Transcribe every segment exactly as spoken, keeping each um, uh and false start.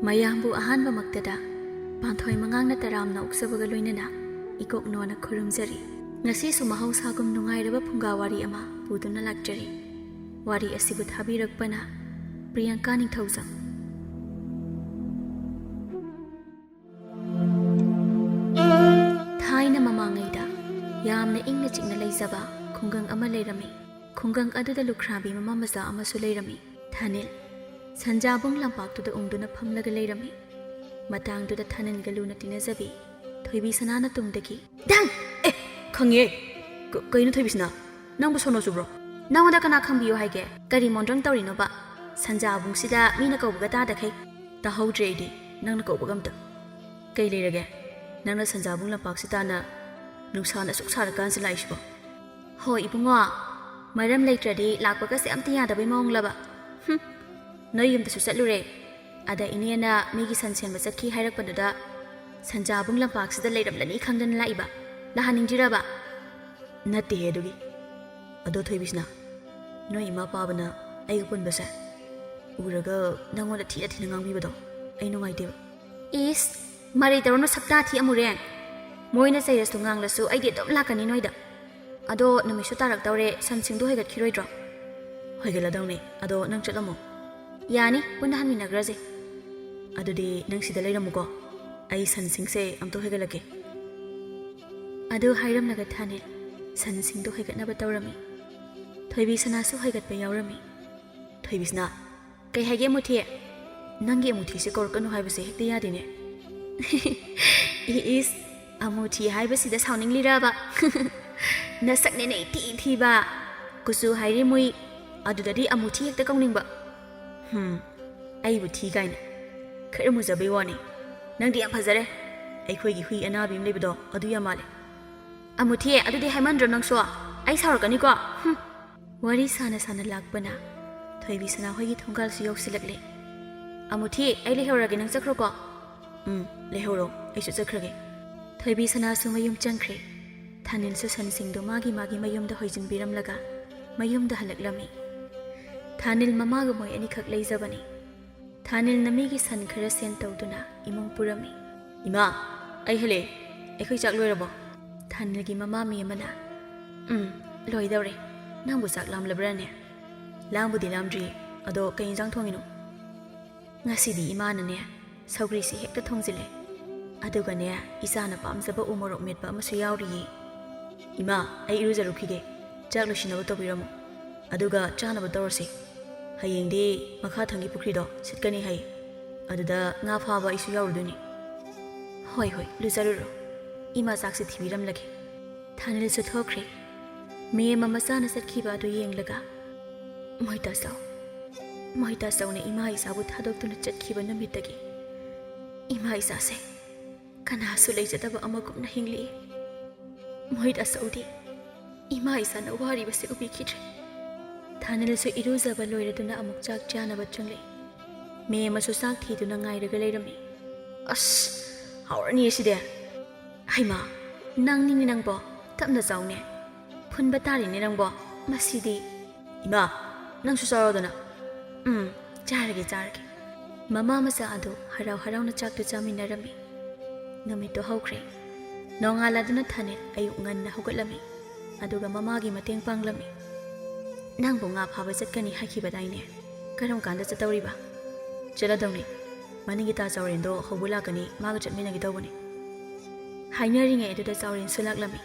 ꯃꯌꯥꯝꯕꯨ ꯑꯍꯥꯟꯕꯃꯛꯇꯗ ꯄꯥꯟꯊꯣꯏ ꯃꯉꯥꯡꯅ ꯇꯔꯥꯝꯅ ꯑꯣꯛꯆꯕꯒ ꯂꯣꯏꯅꯅ ꯏꯀꯣꯛꯅꯣꯅ ꯈꯨꯔꯨꯝꯖꯔꯤ꯫ ꯉꯁꯤꯁꯨ ꯃꯍꯧꯁꯥꯒꯨꯝ ꯅꯨꯡꯉꯥꯏꯔꯕ ꯐꯨꯡꯒꯥ ꯋꯥꯔꯤ ꯑꯃ ꯄꯨꯗꯨꯅ ꯂꯥꯛꯆꯔꯤ꯫ ꯋꯥꯔꯤ ꯑꯁꯤꯕꯨ ꯊꯥꯕꯤꯔꯛꯄꯅ ꯄ꯭ꯔꯤꯌꯥꯡꯀꯥ ꯅꯤꯡꯊꯧꯖꯝ꯫ ꯊꯥꯏꯅ ꯃꯃꯥꯡꯉꯩꯗ ꯌꯥꯝꯅ ꯏꯪꯅ ꯆꯤꯛꯅ ꯂꯩꯖꯕ ꯈꯨꯡꯒꯪ ꯑꯃ ꯂꯩꯔꯝꯃꯤ꯫ ꯈꯨꯡꯒꯪ ꯑꯗꯨꯗ ꯂꯨꯈ꯭ꯔꯥꯕꯤ ꯃꯃꯥ ꯃꯆꯥ ꯑꯃꯁꯨ ꯂꯩꯔꯝꯃꯤ꯫ ꯊꯥꯅꯤꯜ ꯁꯟꯖꯥꯕꯨꯡ ꯂꯝꯄꯥꯛꯇꯨꯗ ꯎꯪꯗꯨꯅ ꯐꯝꯂꯒ ꯂꯩꯔꯝꯃꯤ꯫ ꯃꯇꯥꯡꯗꯨꯗ ꯊꯥꯅꯤꯜꯒ ꯂꯨꯅ ꯇꯤꯟꯅꯖꯕꯤ ꯊꯣꯏꯕꯤ ꯁꯅꯥꯅ ꯇꯨꯡꯗꯒꯤ, "ꯗꯪ! ꯑꯦ, ꯈꯪꯉꯦ꯫ ꯀ-, ꯀꯩꯅꯣ ꯊꯣꯏꯕꯤꯁꯅꯥ? ꯅꯪꯕꯨ ꯁꯣꯅꯣ ꯆꯨꯕ꯭ꯔꯣ?" "ꯅꯪꯉꯣꯟꯗ ꯀꯅꯥ ꯈꯪꯕꯤꯌꯨ ꯍꯥꯏꯒꯦ? ꯀꯔꯤ ꯃꯣꯟꯗ꯭ꯔꯪ ꯇꯧꯔꯤꯅꯣꯕ? ꯁꯟꯖꯥꯕꯨꯡꯁꯤꯗ ꯃꯤꯅ ꯀꯧꯕꯒ ꯇꯥꯗꯈꯩ?" "ꯇꯥꯍꯧꯗ꯭ꯔꯦ ꯑꯩꯗꯤ ꯅꯪꯅ ꯀꯧꯕꯒ ꯑꯝꯇ꯫ ꯀꯩ ꯂꯩꯔꯒꯦ? ꯅꯪꯅ ꯁꯟꯖꯥꯕꯨꯡ ꯂꯝꯄꯥꯛꯁꯤ ꯇꯥꯅ ꯅꯨꯡꯁꯥꯅ ꯑꯁꯨꯛ ꯁꯥꯔꯀꯥꯟꯁꯤ ꯂꯥꯛꯏꯁꯤꯕꯣ?" "ꯍꯣ ꯏꯕꯨꯡꯉꯣ, ꯃꯔꯝ ꯂꯩꯇ꯭ꯔꯗꯤ ꯂꯥꯛꯄꯒꯁꯦ ꯑꯝꯇ ꯌꯥꯗꯕꯩ ꯃꯑꯣꯡꯂꯕ? ꯍꯨꯝ, ꯅꯣꯏ ꯌꯨꯝꯗꯁꯨ ꯆꯠꯂꯨꯔꯦ꯫ ꯑꯗ ꯏꯅꯦꯅ ꯃꯤꯒꯤ ꯁꯟ ꯁꯦꯟꯕ ꯆꯠꯈꯤ ꯍꯥꯏꯔꯛꯄꯗꯨꯗ ꯁꯟꯖꯥꯕꯨꯡ ꯂꯝꯄꯥꯛꯁꯤꯗ ꯂꯩꯔꯝꯂꯅꯤ ꯈꯪꯗꯅ ꯂꯥꯛꯏꯕ꯫ ꯂꯥꯛꯍꯟꯅꯤꯡꯗ꯭ꯔꯤꯔꯕ?" "ꯅꯠꯇꯦꯍꯦ ꯑꯗꯨꯒꯤ꯫ ꯑꯗꯣ ꯊꯣꯏꯕꯤꯁꯅꯥ, ꯅꯣꯏ ꯏꯃꯥ ꯄꯥꯕꯅ ꯑꯩꯒ ꯄꯨꯟꯕꯁꯦ ꯎꯔꯒ ꯅꯪꯉꯣꯟꯗ ꯊꯤꯅ ꯊꯤꯅ ꯉꯥꯡꯕꯤꯕꯗꯣ ꯑꯩ ꯅꯨꯡꯉꯥꯏꯇꯦꯕ꯫" "ꯏꯁ, ꯃꯔꯩ ꯇꯧꯔꯅꯨ ꯁꯛꯇꯥ ꯊꯤ ꯑꯃꯨꯔꯦꯟ꯫ ꯃꯣꯏꯅ ꯆꯩꯔꯁꯨ ꯉꯥꯡꯂꯁꯨ ꯑꯩꯗꯤ ꯑꯗꯨꯝ ꯂꯥꯛꯀꯅꯤ ꯅꯣꯏꯗ꯫ ꯑꯗꯣ ꯅꯨꯃꯤꯠꯁꯨ ꯇꯥꯔꯛꯇꯧꯔꯦ, ꯁꯟꯁꯤꯡꯗꯣ ꯍꯣꯏꯒꯠꯈꯤꯔꯣꯏꯗ꯭ꯔꯣ?" "ꯍꯣꯏꯒꯠꯂꯗꯧꯅꯦ, ꯑꯗꯣ ꯅꯪ ꯆꯠꯂꯝꯃꯣ꯫" "ꯌꯥꯅꯤ, ꯄꯨꯟꯅ ꯍꯟꯃꯤꯟꯅꯈ꯭ꯔꯁꯦ꯫" "ꯑꯗꯨꯗꯤ ꯅꯪ ꯁꯤꯗ ꯂꯩꯔꯝꯃꯨꯀꯣ, ꯑꯩ ꯁꯟꯁꯤꯡꯁꯦ ꯑꯝꯇ ꯍꯣꯏꯒꯠꯂꯛꯀꯦ꯫" ꯑꯗꯨ ꯍꯥꯏꯔꯝꯂꯒ ꯊꯥꯅꯤꯜ ꯁꯟꯁꯤꯡꯗꯣ ꯍꯣꯏꯒꯠꯅꯕ ꯇꯧꯔꯝꯃꯤ꯫ ꯊꯣꯏꯕꯤ ꯁꯅꯥꯁꯨ ꯍꯣꯏꯒꯠꯄ ꯌꯥꯎꯔꯝꯃꯤ꯫ "ꯊꯣꯏꯕꯤꯁꯅꯥ, ꯀꯩ ꯍꯥꯏꯒꯦ ꯑꯃꯨꯊꯤ? ꯅꯪꯒꯤ ꯑꯃꯨꯊꯤꯁꯦ ꯀꯧꯔꯛꯀꯅꯨ ꯍꯥꯏꯕꯁꯦ ꯍꯦꯛꯇ ꯌꯥꯗꯦꯅꯦ꯫" "ꯏꯁ, ꯑꯃꯨꯊꯤ ꯍꯥꯏꯕꯁꯤꯗ ꯁꯥꯎꯅꯤꯡꯂꯤꯔꯕ? ꯅꯁꯛꯅꯦꯅꯦ ꯏꯊꯤ ꯊꯤꯕ, ꯀꯨꯆꯨ ꯍꯥꯏꯔꯤ ꯃꯨꯏ, ꯑꯗꯨꯗꯗꯤ ꯑꯃꯨꯊꯤ ꯍꯦꯛꯇ ꯀꯧꯅꯤꯡꯕ꯫ ꯍꯨꯝ, ꯑꯩꯕꯨ ꯊꯤ ꯀꯥꯏꯅ꯫ ꯈꯔ ꯃꯨꯖꯕꯩ ꯋꯥꯅꯤ꯫ ꯅꯪꯗꯤ ꯌꯥꯝ ꯐꯖꯔꯦ꯫ ꯑꯩꯈꯣꯏꯒꯤ ꯍꯨꯏ ꯑꯅꯥꯕꯤ ꯑꯃ ꯂꯩꯕꯗꯣ ꯑꯗꯨ ꯌꯥꯝ ꯃꯥꯜꯂꯦ꯫" "ꯑꯃꯨꯊꯤ, ꯑꯗꯨꯗꯤ ꯍꯥꯏꯃꯟꯗ꯭ꯔꯣ ꯅꯪꯁꯨ? ꯑꯩ ꯁꯥꯎꯔꯛꯀꯅꯤꯀꯣ꯫ ꯍꯨꯝ꯫" ꯋꯥꯔꯤ ꯁꯥꯅ ꯁꯥꯅ ꯂꯥꯛꯄꯅ ꯊꯣꯏꯕꯤ ꯁꯅꯥ ꯍꯣꯏꯒꯤ ꯊꯣꯡꯒꯥꯜꯁꯨ ꯌꯧꯁꯤꯜꯂꯛꯂꯦ꯫ "ꯑꯃꯨꯊꯤ, ꯑꯩ ꯂꯩꯍꯧꯔꯒꯦ, ꯅꯪ ꯆꯠꯈ꯭ꯔꯣꯀꯣ꯫" "ꯎꯝ, ꯂꯩꯍꯧꯔꯣ, ꯑꯩꯁꯨ ꯆꯠꯈ꯭ꯔꯒꯦ꯫" ꯊꯣꯏꯕꯤ ꯁꯅꯥꯁꯨ ꯃꯌꯨꯝ ꯆꯪꯈ꯭ꯔꯦ꯫ ꯊꯥꯅꯤꯜꯁꯨ ꯁꯟꯁꯤꯡꯗꯨ ꯃꯥꯒꯤ ꯃꯥꯒꯤ ꯃꯌꯨꯝꯗ ꯍꯣꯏꯖꯤꯟꯕꯤꯔꯝꯂꯒ ꯃꯌꯨꯝꯗ ꯍꯜꯂꯛꯂꯝꯃꯤ꯫ ꯊꯥꯅꯤꯜ ꯃꯃꯥꯒ ꯃꯣꯏ ꯑꯅꯤꯈꯛ ꯂꯩꯖꯕꯅꯤ꯫ ꯊꯥꯅꯤꯜꯅ ꯃꯤꯒꯤ ꯁꯟ ꯈꯔ ꯁꯦꯟ ꯇꯧꯗꯨꯅ ꯏꯃꯨꯡ ꯄꯨꯔꯝꯃꯤ꯫ "ꯏꯃꯥ, ꯑꯩ ꯍꯜꯂꯛꯑꯦ꯫ ꯑꯩꯈꯣꯏ ꯆꯥꯛ ꯂꯣꯏꯔꯕꯣ?" ꯊꯥꯅꯤꯜꯒꯤ ꯃꯃꯥ ꯃꯤ ꯑꯃꯅ, "ꯎꯝ, ꯂꯣꯏꯗꯧꯔꯦ꯫ ꯅꯪꯕꯨ ꯆꯥꯛ ꯂꯥꯝꯂꯕ꯭ꯔꯥꯅꯦ?" "ꯂꯥꯝꯕꯨꯗꯤ ꯂꯥꯝꯗ꯭ꯔꯤꯌꯦ꯫ ꯑꯗꯣ ꯀꯩ ꯏꯟꯖꯥꯡ ꯊꯣꯡꯉꯤꯅꯣ?" "ꯉꯁꯤꯗꯤ ꯏꯃꯥꯅꯅꯦ, ꯁꯧꯒ꯭ꯔꯤꯁꯤ ꯍꯦꯛꯇ ꯊꯣꯡꯖꯤꯜꯂꯦ꯫ ꯑꯗꯨꯒꯅꯦ, ꯏꯆꯥꯅ ꯄꯥꯝꯖꯕ ꯎ ꯃꯣꯔꯣꯛ ꯃꯦꯠꯄ ꯑꯃꯁꯨ ꯌꯥꯎꯔꯤꯌꯦ꯫ ꯏꯃꯥ, ꯑꯩ ꯏꯔꯨꯖꯔꯨꯈꯤꯒꯦ꯫ ꯆꯥꯛ ꯂꯣꯏꯁꯤꯟꯅꯕ ꯇꯧꯕꯤꯔꯝꯃꯨ꯫ ꯑꯗꯨꯒ ꯆꯥꯅꯕ ꯇꯧꯔꯁꯤ꯫ ꯍꯌꯦꯡꯗꯤ ꯃꯈꯥ ꯊꯪꯒꯤ ꯄꯨꯈ꯭ꯔꯤꯗꯣ ꯁꯤꯠꯀꯅꯤ ꯍꯥꯏ꯫ ꯑꯗꯨꯗ ꯉꯥ ꯐꯥꯕ ꯑꯩꯁꯨ ꯌꯥꯎꯔꯨꯗꯣꯏꯅꯤ꯫" "ꯍꯣꯏ, ꯍꯣꯏ, ꯂꯨꯖꯔꯨꯔꯣ꯫ ꯏꯃꯥ ꯆꯥꯛꯁꯤ ꯊꯤꯕꯤꯔꯝꯂꯒꯦ꯫" ꯊꯥꯅꯤꯜꯁꯨ ꯊꯣꯛꯈ꯭ꯔꯦ꯫ ꯃꯦꯝ ꯑꯃ ꯆꯥꯅ ꯆꯠꯈꯤꯕ ꯑꯗꯨ ꯌꯦꯡꯂꯒ, "ꯃꯣꯏꯇꯥꯆꯧ, ꯃꯣꯏꯇꯥꯆꯧꯅ ꯏꯃꯥ ꯏꯆꯥꯕꯨ ꯊꯥꯗꯣꯛꯇꯨꯅ ꯆꯠꯈꯤꯕ ꯅꯨꯃꯤꯠꯇꯒꯤ ꯏꯃꯥ ꯏꯆꯥꯁꯦ ꯀꯅꯥꯁꯨ ꯂꯩꯖꯗꯕ ꯑꯃꯒꯨꯝꯅ ꯍꯤꯡꯂꯤ꯫ ꯃꯣꯏꯇꯥꯆꯧꯗꯤ ꯏꯃꯥ ꯏꯆꯥꯅ ꯋꯥꯔꯤꯕꯁꯦ ꯎꯕꯤꯈꯤꯗ꯭ꯔꯦ꯫" ꯊꯥꯅꯤꯜꯁꯨ ꯏꯔꯨꯖꯕ ꯂꯣꯏꯔꯗꯨꯅ ꯑꯃꯨꯛ ꯆꯥꯛ ꯆꯥꯅꯕ ꯆꯪꯂꯛꯏ꯫ ꯃꯦꯝ ꯑꯃꯁꯨ ꯆꯥꯛ ꯊꯤꯗꯨꯅ ꯉꯥꯏꯔꯒ ꯂꯩꯔꯝꯃꯤ꯫ "ꯑꯁ, ꯍꯥꯎꯔꯅꯤ ꯑꯁꯤꯗꯤ꯫" "ꯍꯩꯃꯥ, ꯅꯪꯅꯤꯅꯦ ꯅꯪꯕꯣ, ꯇꯞꯅ ꯆꯥꯎꯅꯦ꯫ ꯐꯨꯟꯕ ꯇꯥꯔꯤꯅꯦ ꯅꯪꯕꯣ, ꯃꯁꯤꯗꯤ꯫" "ꯏꯃꯥ, ꯅꯪꯁꯨ ꯆꯥꯔꯣꯗꯅ꯫" "ꯎꯝ, ꯆꯥꯔꯒꯦ, ꯆꯥꯔꯒꯦ꯫" ꯃꯃꯥ ꯃꯆꯥ ꯑꯗꯨ ꯍꯔꯥꯎ ꯍꯔꯥꯎꯅ ꯆꯥꯛꯇꯨ ꯆꯥꯃꯤꯟꯅꯔꯝꯃꯤ꯫ ꯅꯨꯃꯤꯠꯇꯨ ꯍꯧꯈ꯭ꯔꯦ꯫ ꯅꯣꯡꯉꯥꯜꯂꯗꯨꯅ ꯊꯥꯅꯤꯜ ꯑꯌꯨꯛ ꯉꯟꯅ ꯍꯧꯒꯠꯂꯝꯃꯤ, ꯑꯗꯨꯒ ꯃꯃꯥꯒꯤ ꯃꯇꯦꯡ ꯄꯥꯡꯂꯝꯃꯤ꯫ "ꯅꯪꯕꯨ ꯉꯥ ꯐꯥꯕ ꯆꯠꯀꯅꯤ ꯍꯥꯏꯈꯤꯕꯗꯥꯏꯅꯦ? ꯀꯔꯝ ꯀꯥꯟꯗ ꯆꯠꯇꯧꯔꯤꯕ?" "ꯆꯠꯂꯗꯧꯅꯤ꯫ ꯃꯅꯤꯡꯒꯤ ꯇꯥ ꯆꯥꯎꯔꯦꯟꯗꯣ ꯍꯧꯕ ꯂꯥꯛꯀꯅꯤ, ꯃꯥꯒ ꯆꯠꯃꯤꯟꯅꯒꯦ ꯇꯧꯕꯅꯤ꯫" ꯍꯥꯏꯅꯔꯤꯉꯩ ꯑꯗꯨꯗ ꯆꯥꯎꯔꯦꯟꯁꯨ ꯂꯥꯛꯂꯝꯃꯤ꯫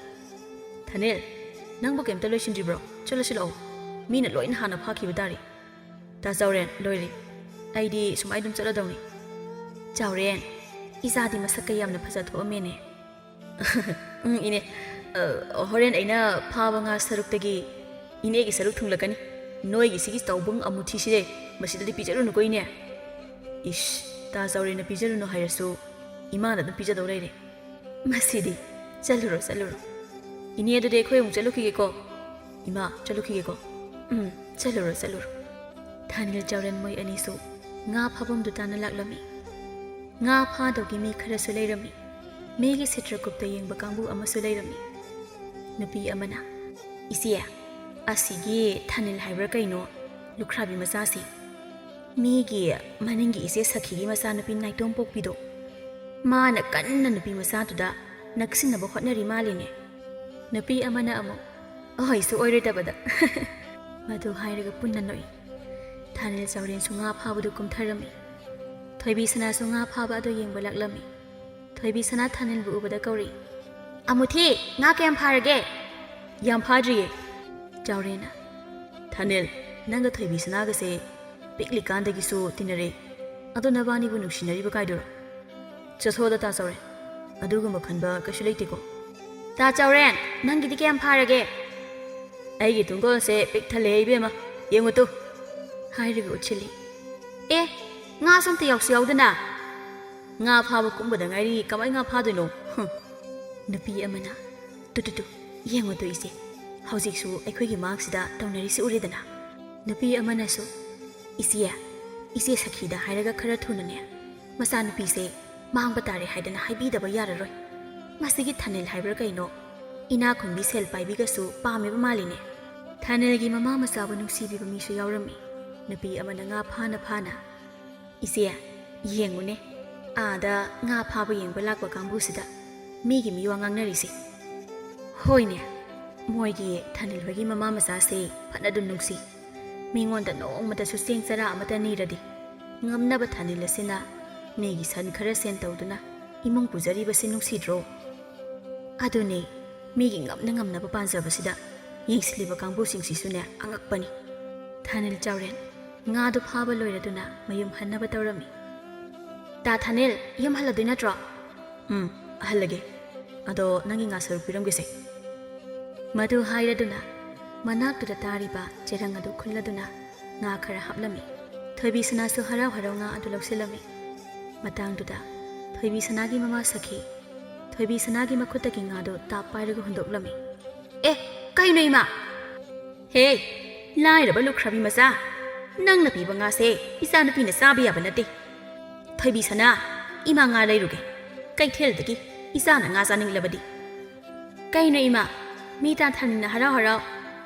"ꯊꯥꯅꯤꯜ, ꯅꯪꯕꯨ ꯀꯩꯝꯇ ꯂꯣꯏꯁꯤꯟꯗ꯭ꯔꯤꯕ꯭ꯔꯣ? ꯆꯠꯂꯁꯤ ꯂꯥꯛꯑꯣ꯫ ꯃꯤꯅ ꯂꯣꯏꯅ ꯍꯥꯟꯅ ꯐꯥꯈꯤꯕ ꯇꯥꯔꯦ꯫" "ꯇꯥ ꯆꯥꯎꯔꯦꯟ, ꯂꯣꯏꯔꯦ꯫ ꯑꯩꯗꯤ ꯁꯨꯃꯥꯏ ꯑꯗꯨꯝ ꯆꯠꯂꯗꯧꯅꯤ꯫" "ꯆꯥꯎꯔꯦꯟ, ꯏꯆꯥꯗꯤ ꯃꯁꯛꯀ ꯌꯥꯝꯅ ꯐꯖ ꯊꯣꯛꯑꯝꯃꯦꯅꯦ꯫" "ꯎꯝ, ꯏꯅꯦ꯫ ꯑ, ꯍꯣꯔꯦꯟ ꯑꯩꯅ ꯐꯥꯕ ꯉꯥ ꯁꯔꯨꯛꯇꯒꯤ ꯏꯅꯦꯒꯤ ꯁꯔꯨꯛ ꯊꯨꯡꯂꯛꯀꯅꯤ꯫ ꯅꯣꯏꯒꯤ ꯁꯤꯒꯤ ꯆꯥꯎꯕꯪ ꯑꯃꯨꯊꯤꯁꯤꯗꯤ ꯃꯁꯤꯗꯗꯤ ꯄꯤꯖꯔꯨꯅꯨꯀꯣ, ꯏꯅꯦ꯫" "ꯏꯁ, ꯇꯥ ꯆꯥꯎꯔꯦꯟꯅ ꯄꯤꯖꯔꯨꯅꯨ ꯍꯥꯏꯔꯁꯨ ꯏꯃꯥꯅ ꯑꯗꯨꯝ ꯄꯤꯖꯗꯧ ꯂꯩꯔꯦ꯫ ꯃꯁꯤꯗꯤ꯫ ꯆꯠꯂꯨꯔꯣ, ꯆꯠꯂꯨꯔꯣ꯫ ꯏꯅꯦ, ꯑꯗꯨꯗꯤ ꯑꯩꯈꯣꯏ ꯑꯃꯨꯛ ꯆꯠꯂꯨꯈꯤꯒꯦꯀꯣ꯫" "ꯏꯃꯥ, ꯆꯠꯂꯨꯈꯤꯒꯦꯀꯣ꯫" "ꯎꯝ, ꯆꯠꯂꯨꯔꯣ, ꯆꯠꯂꯨꯔꯣ꯫" ꯊꯥꯅꯤꯜ ꯆꯥꯎꯔꯦꯟ ꯃꯣꯏ ꯑꯅꯤꯁꯨ ꯉꯥ ꯐꯥꯐꯝꯗꯨ ꯇꯥꯟꯅ ꯂꯥꯛꯂꯝꯃꯤ꯫ ꯉꯥ ꯐꯥꯗꯧꯒꯤ ꯃꯤ ꯈꯔꯁꯨ ꯂꯩꯔꯝꯃꯤ꯫ ꯃꯤꯒꯤ ꯁꯤꯇ꯭ꯔꯀꯨꯞꯇ ꯌꯦꯡꯕ ꯀꯥꯡꯕꯨ ꯑꯃꯁꯨ ꯂꯩꯔꯝꯃꯤ꯫ ꯅꯨꯄꯤ ꯑꯃꯅ, "ꯏꯆꯦ, ꯑꯁꯤꯒꯤ ꯊꯥꯅꯤꯜ ꯍꯥꯏꯕ꯭ꯔꯥ ꯀꯩꯅꯣ, ꯂꯨꯈ꯭ꯔꯥꯕꯤ ꯃꯆꯥꯁꯤ, ꯃꯤꯒꯤ ꯃꯅꯤꯡꯒꯤ ꯏꯆꯦ ꯁꯈꯤꯒꯤ ꯃꯆꯥꯅꯨꯄꯤ ꯅꯥꯏꯇꯣꯝ ꯄꯣꯛꯄꯤꯗꯣ, ꯃꯥꯅ ꯀꯟꯅ ꯅꯨꯄꯤ ꯃꯆꯥꯗꯨꯗ ꯅꯛꯁꯤꯟꯅꯕ ꯍꯣꯠꯅꯔꯤ ꯃꯥꯜꯂꯤꯅꯦ꯫ ꯅꯨꯄꯤ ꯑꯃꯅ ꯑꯃꯨꯛ, "ꯑꯍꯣꯏꯁꯨ ꯑꯣꯏꯔꯣꯏꯗꯕꯗ!" ꯃꯗꯨ ꯍꯥꯏꯔꯒ ꯄꯨꯟꯅ ꯅꯣꯛꯏ꯫ ꯊꯥꯅꯤꯜ ꯆꯥꯎꯔꯦꯟꯁꯨ ꯉꯥ ꯐꯥꯕꯗꯨ ꯀꯨꯝꯊꯔꯝꯃꯤ꯫ ꯊꯣꯏꯕꯤ ꯁꯅꯥꯁꯨ ꯉꯥ ꯐꯥꯕ ꯑꯗꯨ ꯌꯦꯡꯕ ꯂꯥꯛꯂꯝꯃꯤ꯫ ꯊꯣꯏꯕꯤ ꯁꯅꯥ ꯊꯥꯅꯤꯜꯕꯨ ꯎꯕꯗ ꯀꯧꯔꯛꯏ, "ꯑꯃꯨꯊꯤ, ꯉꯥ ꯀꯌꯥꯝ ꯐꯥꯔꯒꯦ?" "ꯌꯥꯝ ꯐꯥꯗ꯭ꯔꯤꯌꯦ꯫" ꯆꯥꯎꯔꯦꯟꯅ, "ꯊꯥꯅꯤꯜ, ꯅꯪꯒ ꯊꯣꯏꯕꯤ ꯁꯅꯥꯒꯁꯦ ꯄꯤꯛꯂꯤꯀꯥꯟꯗꯒꯤꯁꯨ ꯇꯤꯟꯅꯔꯦ꯫ ꯑꯗꯣ ꯅꯕꯥꯅꯤꯕꯨ ꯅꯨꯡꯁꯤꯅꯔꯤꯕ ꯀꯥꯏꯗꯨꯔꯣ?" "ꯆꯠꯊꯣꯛꯑꯗ ꯇꯥ ꯆꯥꯎꯔꯦꯟ, ꯑꯗꯨꯒꯨꯝꯕ ꯈꯟꯕ ꯀꯩꯁꯨ ꯂꯩꯇꯦꯀꯣ꯫" "ꯇꯥ ꯆꯥꯎꯔꯦꯟ, ꯅꯪꯒꯤꯗꯤ ꯀꯌꯥꯝ ꯐꯥꯔꯒꯦ?" "ꯑꯩꯒꯤ ꯇꯨꯡꯒꯣꯜꯁꯦ ꯄꯤꯛ ꯊꯜꯂꯦ ꯏꯕꯦꯝꯃ, ꯌꯦꯡꯉꯨ ꯇꯨ!" ꯍꯥꯏꯔꯒ ꯎꯠꯁꯤꯜꯂꯤ꯫ "ꯑꯦ, ꯉꯥꯁꯨ ꯑꯝꯇ ꯌꯥꯎꯁꯨ ꯌꯥꯎꯗꯅ!" "ꯉꯥ ꯐꯥꯕ ꯀꯨꯝꯕꯗ ꯉꯥꯏꯔꯤ, ꯀꯃꯥꯏ ꯉꯥ ꯐꯥꯗꯣꯏꯅꯣ?" ꯍꯨꯝ꯫ ꯅꯨꯄꯤ ꯑꯃꯅ, "ꯇꯨ, ꯇꯨ, ꯇꯨ, ꯌꯦꯡꯉꯨ ꯇꯨ ꯏꯆꯦ, ꯍꯧꯖꯤꯛꯁꯨ ꯑꯩꯈꯣꯏꯒꯤ ꯃꯥꯡꯁꯤꯗ ꯇꯧꯅꯔꯤꯁꯤ ꯎꯔꯦꯗꯅ?" ꯅꯨꯄꯤ ꯑꯃꯅꯁꯨ, "ꯏꯆꯦ, ꯏꯆꯦ ꯁꯈꯤꯗ ꯍꯥꯏꯔꯒ ꯈꯔ ꯊꯨꯅꯅꯦ, ꯃꯆꯥꯅꯨꯄꯤꯁꯦ ꯃꯥꯡꯕ ꯇꯥꯔꯦ ꯍꯥꯏꯗꯅ ꯍꯥꯏꯕꯤꯗꯕ ꯌꯥꯔꯔꯣꯏ꯫ ꯃꯁꯤꯒꯤ ꯊꯥꯅꯤꯜ ꯍꯥꯏꯕ꯭ꯔꯥ ꯀꯩꯅꯣ, ꯏꯅꯥꯛ ꯈꯨꯟꯕꯤ ꯁꯦꯜ ꯄꯥꯏꯕꯤꯒꯁꯨ ꯄꯥꯝꯃꯦꯕ ꯃꯥꯜꯂꯤꯅꯦ꯫" ꯊꯥꯅꯤꯜꯒꯤ ꯃꯃꯥ ꯃꯆꯥꯕꯨ ꯅꯨꯡꯁꯤꯕꯤꯕ ꯃꯤꯁꯨ ꯌꯥꯎꯔꯝꯃꯤ꯫ ꯅꯨꯄꯤ ꯑꯃꯅ ꯉꯥ ꯐꯥꯅ ꯐꯥꯅ, "ꯏꯆꯦ, ꯌꯦꯡꯉꯨꯅꯦ, ꯑꯥꯗ ꯉꯥ ꯐꯥꯕ ꯌꯦꯡꯕ ꯂꯥꯛꯄ ꯀꯥꯡꯕꯨꯁꯤꯗ ꯃꯤꯒꯤ ꯃꯤꯋꯥ ꯉꯥꯡꯅꯔꯤꯁꯦ꯫ ꯍꯣꯏꯅꯦ, ꯃꯣꯏꯒꯤ ꯊꯥꯅꯤꯜ ꯍꯣꯏꯒꯤ ꯃꯃꯥ ꯃꯆꯥꯁꯦ ꯐꯅꯗꯨꯝ ꯅꯨꯡꯁꯤ꯫ ꯃꯤꯉꯣꯟꯗ ꯅꯣꯡꯃꯇꯁꯨ ꯆꯦꯡ ꯆꯔꯥ ꯑꯃꯠꯇ ꯅꯤꯔꯗꯦ꯫ ꯉꯝꯅꯕ ꯊꯥꯅꯤꯜ ꯑꯁꯤꯅ ꯃꯤꯒꯤ ꯁꯟ ꯈꯔ ꯁꯦꯟ ꯇꯧꯗꯨꯅ ꯏꯃꯨꯡ ꯄꯨꯖꯔꯤꯕꯁꯤ ꯅꯨꯡꯁꯤꯗ꯭ꯔꯣ? ꯑꯗꯨꯅꯦ, ꯃꯤꯒꯤ ꯉꯝꯅ ꯉꯝꯅꯕ ꯄꯥꯟꯖꯕꯁꯤꯗ ꯌꯦꯡꯁꯤꯜꯂꯤꯕ ꯀꯥꯡꯕꯨꯁꯤꯡꯁꯤꯁꯨꯅꯦ ꯑꯉꯛꯄꯅꯤ꯫" ꯊꯥꯅꯤꯜ ꯆꯥꯎꯔꯦꯟ ꯉꯥꯗꯨ ꯐꯥꯕ ꯂꯣꯏꯔꯗꯨꯅ ꯃꯌꯨꯝ ꯍꯟꯅꯕ ꯇꯧꯔꯝꯃꯤ꯫ "ꯇꯥ ꯊꯥꯅꯤꯜ, ꯌꯨꯝ ꯍꯜꯂꯗꯣꯏ ꯅꯠꯇ꯭ꯔꯣ?" "ꯎꯝ, ꯍꯜꯂꯒꯦ꯫ ꯑꯗꯣ ꯅꯪꯒꯤ ꯉꯥ ꯁꯔꯨꯛ ꯄꯤꯔꯝꯒꯦꯁꯦ꯫" ꯃꯗꯨ ꯍꯥꯏꯔꯗꯨꯅ ꯃꯅꯥꯛꯇꯨꯗ ꯇꯥꯔꯤꯕ ꯆꯦꯔꯪ ꯑꯗꯨ ꯈꯨꯜꯂꯗꯨꯅ ꯉꯥ ꯈꯔ ꯍꯥꯞꯂꯝꯃꯤ꯫ ꯊꯣꯏꯕꯤ ꯁꯅꯥꯁꯨ ꯍꯔꯥꯎ ꯍꯔꯥꯎ ꯉꯥ ꯑꯗꯨ ꯂꯧꯁꯤꯜꯂꯝꯃꯤ꯫ ꯃꯇꯥꯡꯗꯨꯗ ꯊꯣꯏꯕꯤ ꯁꯅꯥꯒꯤ ꯃꯃꯥ ꯁꯈꯤ ꯊꯣꯏꯕꯤ ꯁꯅꯥꯒꯤ ꯃꯈꯨꯠꯇꯒꯤ ꯉꯥꯗꯨ ꯇꯥꯞ ꯄꯥꯏꯔꯒ ꯍꯨꯟꯗꯣꯛꯂꯝꯃꯤ꯫ "ꯑꯦ, ꯀꯩꯅꯣ ꯏꯃꯥ?" "ꯍꯦ, ꯂꯥꯏꯔꯕ ꯂꯨꯈ꯭ꯔꯥꯕꯤ ꯃꯆꯥ, ꯅꯪꯅ ꯄꯤꯕ ꯉꯥꯁꯦ ꯏꯆꯥꯅꯨꯄꯤꯅ ꯆꯥꯕ ꯌꯥꯕ ꯅꯠꯇꯦ꯫ ꯊꯣꯏꯕꯤ ꯁꯅꯥ, ꯏꯃꯥ ꯉꯥ ꯂꯩꯔꯨꯒꯦ, ꯀꯩꯊꯦꯜꯗꯒꯤ, ꯏꯆꯥꯅ ꯉꯥ ꯆꯥꯅꯤꯡꯂꯕꯗꯤ꯫" "ꯀꯩꯅꯣ ꯏꯃꯥ, ꯃꯤ ꯇꯥ ꯊꯥꯅꯤꯜꯅ ꯍꯔꯥꯎ ꯍꯔꯥꯎ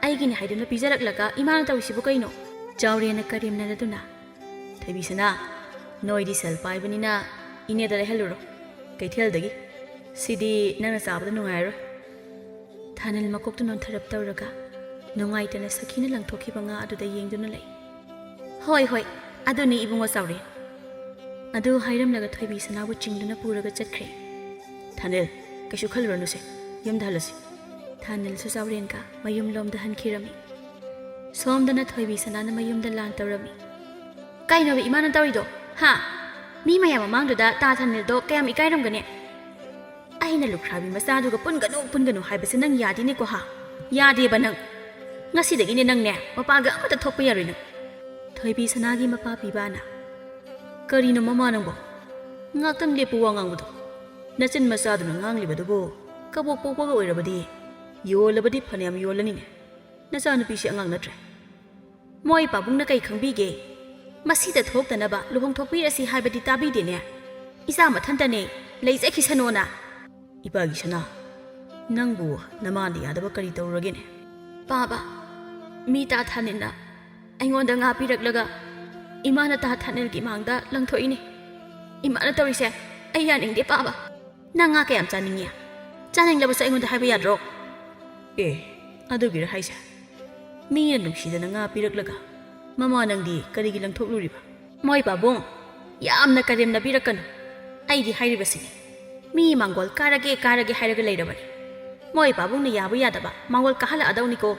ꯑꯩꯒꯤꯅꯤ ꯍꯥꯏꯗꯨꯅ ꯄꯤꯖꯔꯛꯂꯒ ꯏꯃꯥꯅ ꯇꯧꯔꯤꯁꯤꯕꯨ ꯀꯩꯅꯣ?" ꯆꯥꯎꯔꯦꯟꯅ ꯀꯔꯦꯝꯅꯔꯗꯨꯅ ꯊꯣꯏꯕꯤꯁꯅꯥ, ꯅꯣꯏꯗꯤ ꯁꯦꯜ ꯄꯥꯏꯕꯅꯤꯅ ꯏꯅꯦꯗ ꯂꯩꯍꯜꯂꯨꯔꯣ, ꯀꯩꯊꯦꯜꯗꯒꯤ꯫ ꯁꯤꯗꯤ ꯅꯪꯅ ꯆꯥꯕꯗ ꯅꯨꯡꯉꯥꯏꯔꯣꯏ꯫ ꯊꯥꯅꯤꯜ ꯃꯀꯣꯛꯇꯨ ꯅꯣꯟꯊꯔꯞ ꯇꯧꯔꯒ ꯅꯨꯡꯉꯥꯏꯇꯅ ꯁꯈꯤꯅ ꯂꯪꯊꯣꯛꯈꯤꯕ ꯉꯥ ꯑꯗꯨꯗ ꯌꯦꯡꯗꯨꯅ ꯂꯩ꯫ "ꯍꯣꯏ, ꯍꯣꯏ, ꯑꯗꯨꯅꯤ ꯏꯕꯨꯡꯉꯣ ꯆꯥꯎꯔꯦꯟ꯫" ꯑꯗꯨ ꯍꯥꯏꯔꯝꯂꯒ ꯊꯣꯏꯕꯤꯁꯅꯥꯕꯨ ꯆꯤꯡꯗꯨꯅ ꯄꯨꯔꯒ ꯆꯠꯈ꯭ꯔꯦ꯫ "ꯊꯥꯅꯤꯜ, ꯀꯩꯁꯨ ꯈꯜꯂꯨꯔꯅꯨꯁꯦ, ꯌꯨꯝꯗ ꯍꯜꯂꯁꯤ꯫" ꯊꯥꯅꯤꯜꯁꯨ ꯆꯥꯎꯔꯦꯟꯒ ꯃꯌꯨꯝꯂꯣꯝꯗ ꯍꯟꯈꯤꯔꯝꯃꯤ꯫ ꯁꯣꯝꯗꯅ ꯊꯣꯏꯕꯤꯁꯅꯥꯅ ꯃꯌꯨꯝꯗ ꯂꯥꯟ ꯇꯧꯔꯝꯃꯤ꯫ "ꯀꯩꯅꯣꯕ ꯏꯃꯥꯅ ꯇꯧꯔꯤꯗꯣ? ꯍꯥ? ꯃꯤ ꯃꯌꯥꯝ ꯃꯃꯥꯡꯗꯨꯗ ꯇꯥ ꯊꯥꯅꯤꯜꯗꯣ ꯀꯌꯥꯝ ꯏꯀꯥꯏꯔꯝꯒꯅꯤ? ꯑꯩꯅ ꯂꯨꯈ꯭ꯔꯥꯕꯤ ꯃꯆꯥꯗꯨꯒ ꯄꯨꯟꯒꯅꯨ, ꯄꯨꯟꯒꯅꯨ ꯍꯥꯏꯕꯁꯦ ꯅꯪ ꯌꯥꯗꯦꯅꯦꯀꯣ, ꯍꯥ? ꯌꯥꯗꯦꯕ ꯅꯪ꯫ ꯉꯁꯤꯗꯒꯤꯅꯦ ꯅꯪꯅꯦ ꯃꯄꯥꯒ ꯑꯃꯠꯇ ꯊꯣꯛꯄ ꯌꯥꯔꯣꯏ ꯅꯪ꯫" ꯊꯣꯏꯕꯤꯁꯅꯥꯒꯤ ꯃꯄꯥ ꯄꯤꯕꯥꯅ, "ꯀꯔꯤꯅꯣ ꯃꯃꯥ ꯅꯪꯕꯣ? ꯉꯥꯛꯇꯪ ꯂꯦꯞꯄꯨ ꯋꯥ ꯉꯥꯡꯕꯗꯣ꯫ ꯅꯆꯤꯟ ꯃꯆꯥꯗꯨꯅ ꯉꯥꯡꯂꯤꯕꯗꯨꯕꯨ ꯀꯕꯣꯛ ꯄꯣꯛꯄꯒ ꯑꯣꯏꯔꯕꯗꯤ ꯌꯣꯜꯂꯕꯗꯤ ꯐꯅꯌꯥꯝ ꯌꯣꯜꯂꯅꯤꯅꯦ꯫ ꯅꯆꯥꯅꯨꯄꯤꯁꯤ ꯑꯉꯥꯡ ꯅꯠꯇ꯭ꯔꯦ꯫ ꯃꯣꯏ ꯄꯥꯕꯨꯡꯅ ꯀꯩ ꯈꯪꯕꯤꯒꯦ? ꯃꯁꯤꯗ ꯊꯣꯛꯇꯅꯕ ꯂꯨꯍꯣꯡꯊꯣꯛꯄꯤꯔꯁꯤ ꯍꯥꯏꯕꯗꯤ ꯇꯥꯕꯤꯗꯦꯅꯦ꯫ ꯏꯆꯥ ꯃꯊꯟꯇꯅꯦ, ꯂꯩꯖꯈꯤꯁꯅꯣꯅ꯫" "ꯏꯄꯥꯒꯤ ꯁꯅꯥ, ꯅꯪꯕꯨ ꯅꯃꯥꯅ ꯌꯥꯗꯕ ꯀꯔꯤ ꯇꯧꯔꯒꯦꯅꯦ?" "ꯄꯥꯕ, ꯃꯤ ꯇꯥ ꯊꯥꯅꯤꯜꯅ ꯑꯩꯉꯣꯟꯗ ꯉꯥ ꯄꯤꯔꯛꯂꯒ ꯏꯃꯥꯅ ꯇꯥ ꯊꯥꯅꯤꯜꯒꯤ ꯃꯥꯡꯗ ꯂꯪꯊꯣꯛꯏꯅꯦ꯫ ꯏꯃꯥꯅ ꯇꯧꯔꯤꯁꯦ ꯑꯩ ꯌꯥꯅꯤꯡꯗꯦ ꯄꯥꯕ꯫ ꯅꯪ ꯉꯥ ꯀꯌꯥꯝ ꯆꯥꯅꯤꯡꯉꯤ? ꯆꯥꯅꯤꯡꯂꯕꯁꯨ ꯑꯩꯉꯣꯟꯗ ꯍꯥꯏꯕ ꯌꯥꯗ꯭ꯔꯣ?" "ꯑꯦ, ꯑꯗꯨꯒꯤꯔ ꯍꯥꯏꯁꯦ? ꯃꯤꯅ ꯅꯨꯡꯁꯤꯗꯅ ꯉꯥ ꯄꯤꯔꯛꯂꯒ ꯃꯃꯥ ꯅꯪꯗꯤ ꯀꯔꯤꯒꯤ ꯂꯪꯊꯣꯛꯂꯨꯔꯤꯕ?" "ꯃꯣꯏ ꯄꯥꯕꯨꯡ, ꯌꯥꯝꯅ ꯀꯔꯦꯝꯅꯕꯤꯔꯛꯀꯅꯨ꯫ ꯑꯩꯗꯤ ꯍꯥꯏꯔꯤꯕꯁꯤꯅꯤ, ꯃꯤ ꯃꯥꯡꯒꯣꯜ ꯀꯥꯔꯒꯦ ꯀꯥꯔꯒꯦ ꯍꯥꯏꯔꯒ ꯂꯩꯔꯕꯅꯤ꯫ ꯃꯣꯏ ꯄꯥꯕꯨꯡꯅ ꯌꯥꯕ ꯌꯥꯗꯕ ꯃꯥꯡꯒꯣꯜ ꯀꯥꯍꯜꯂꯛꯑꯗꯧꯅꯤꯀꯣ꯫"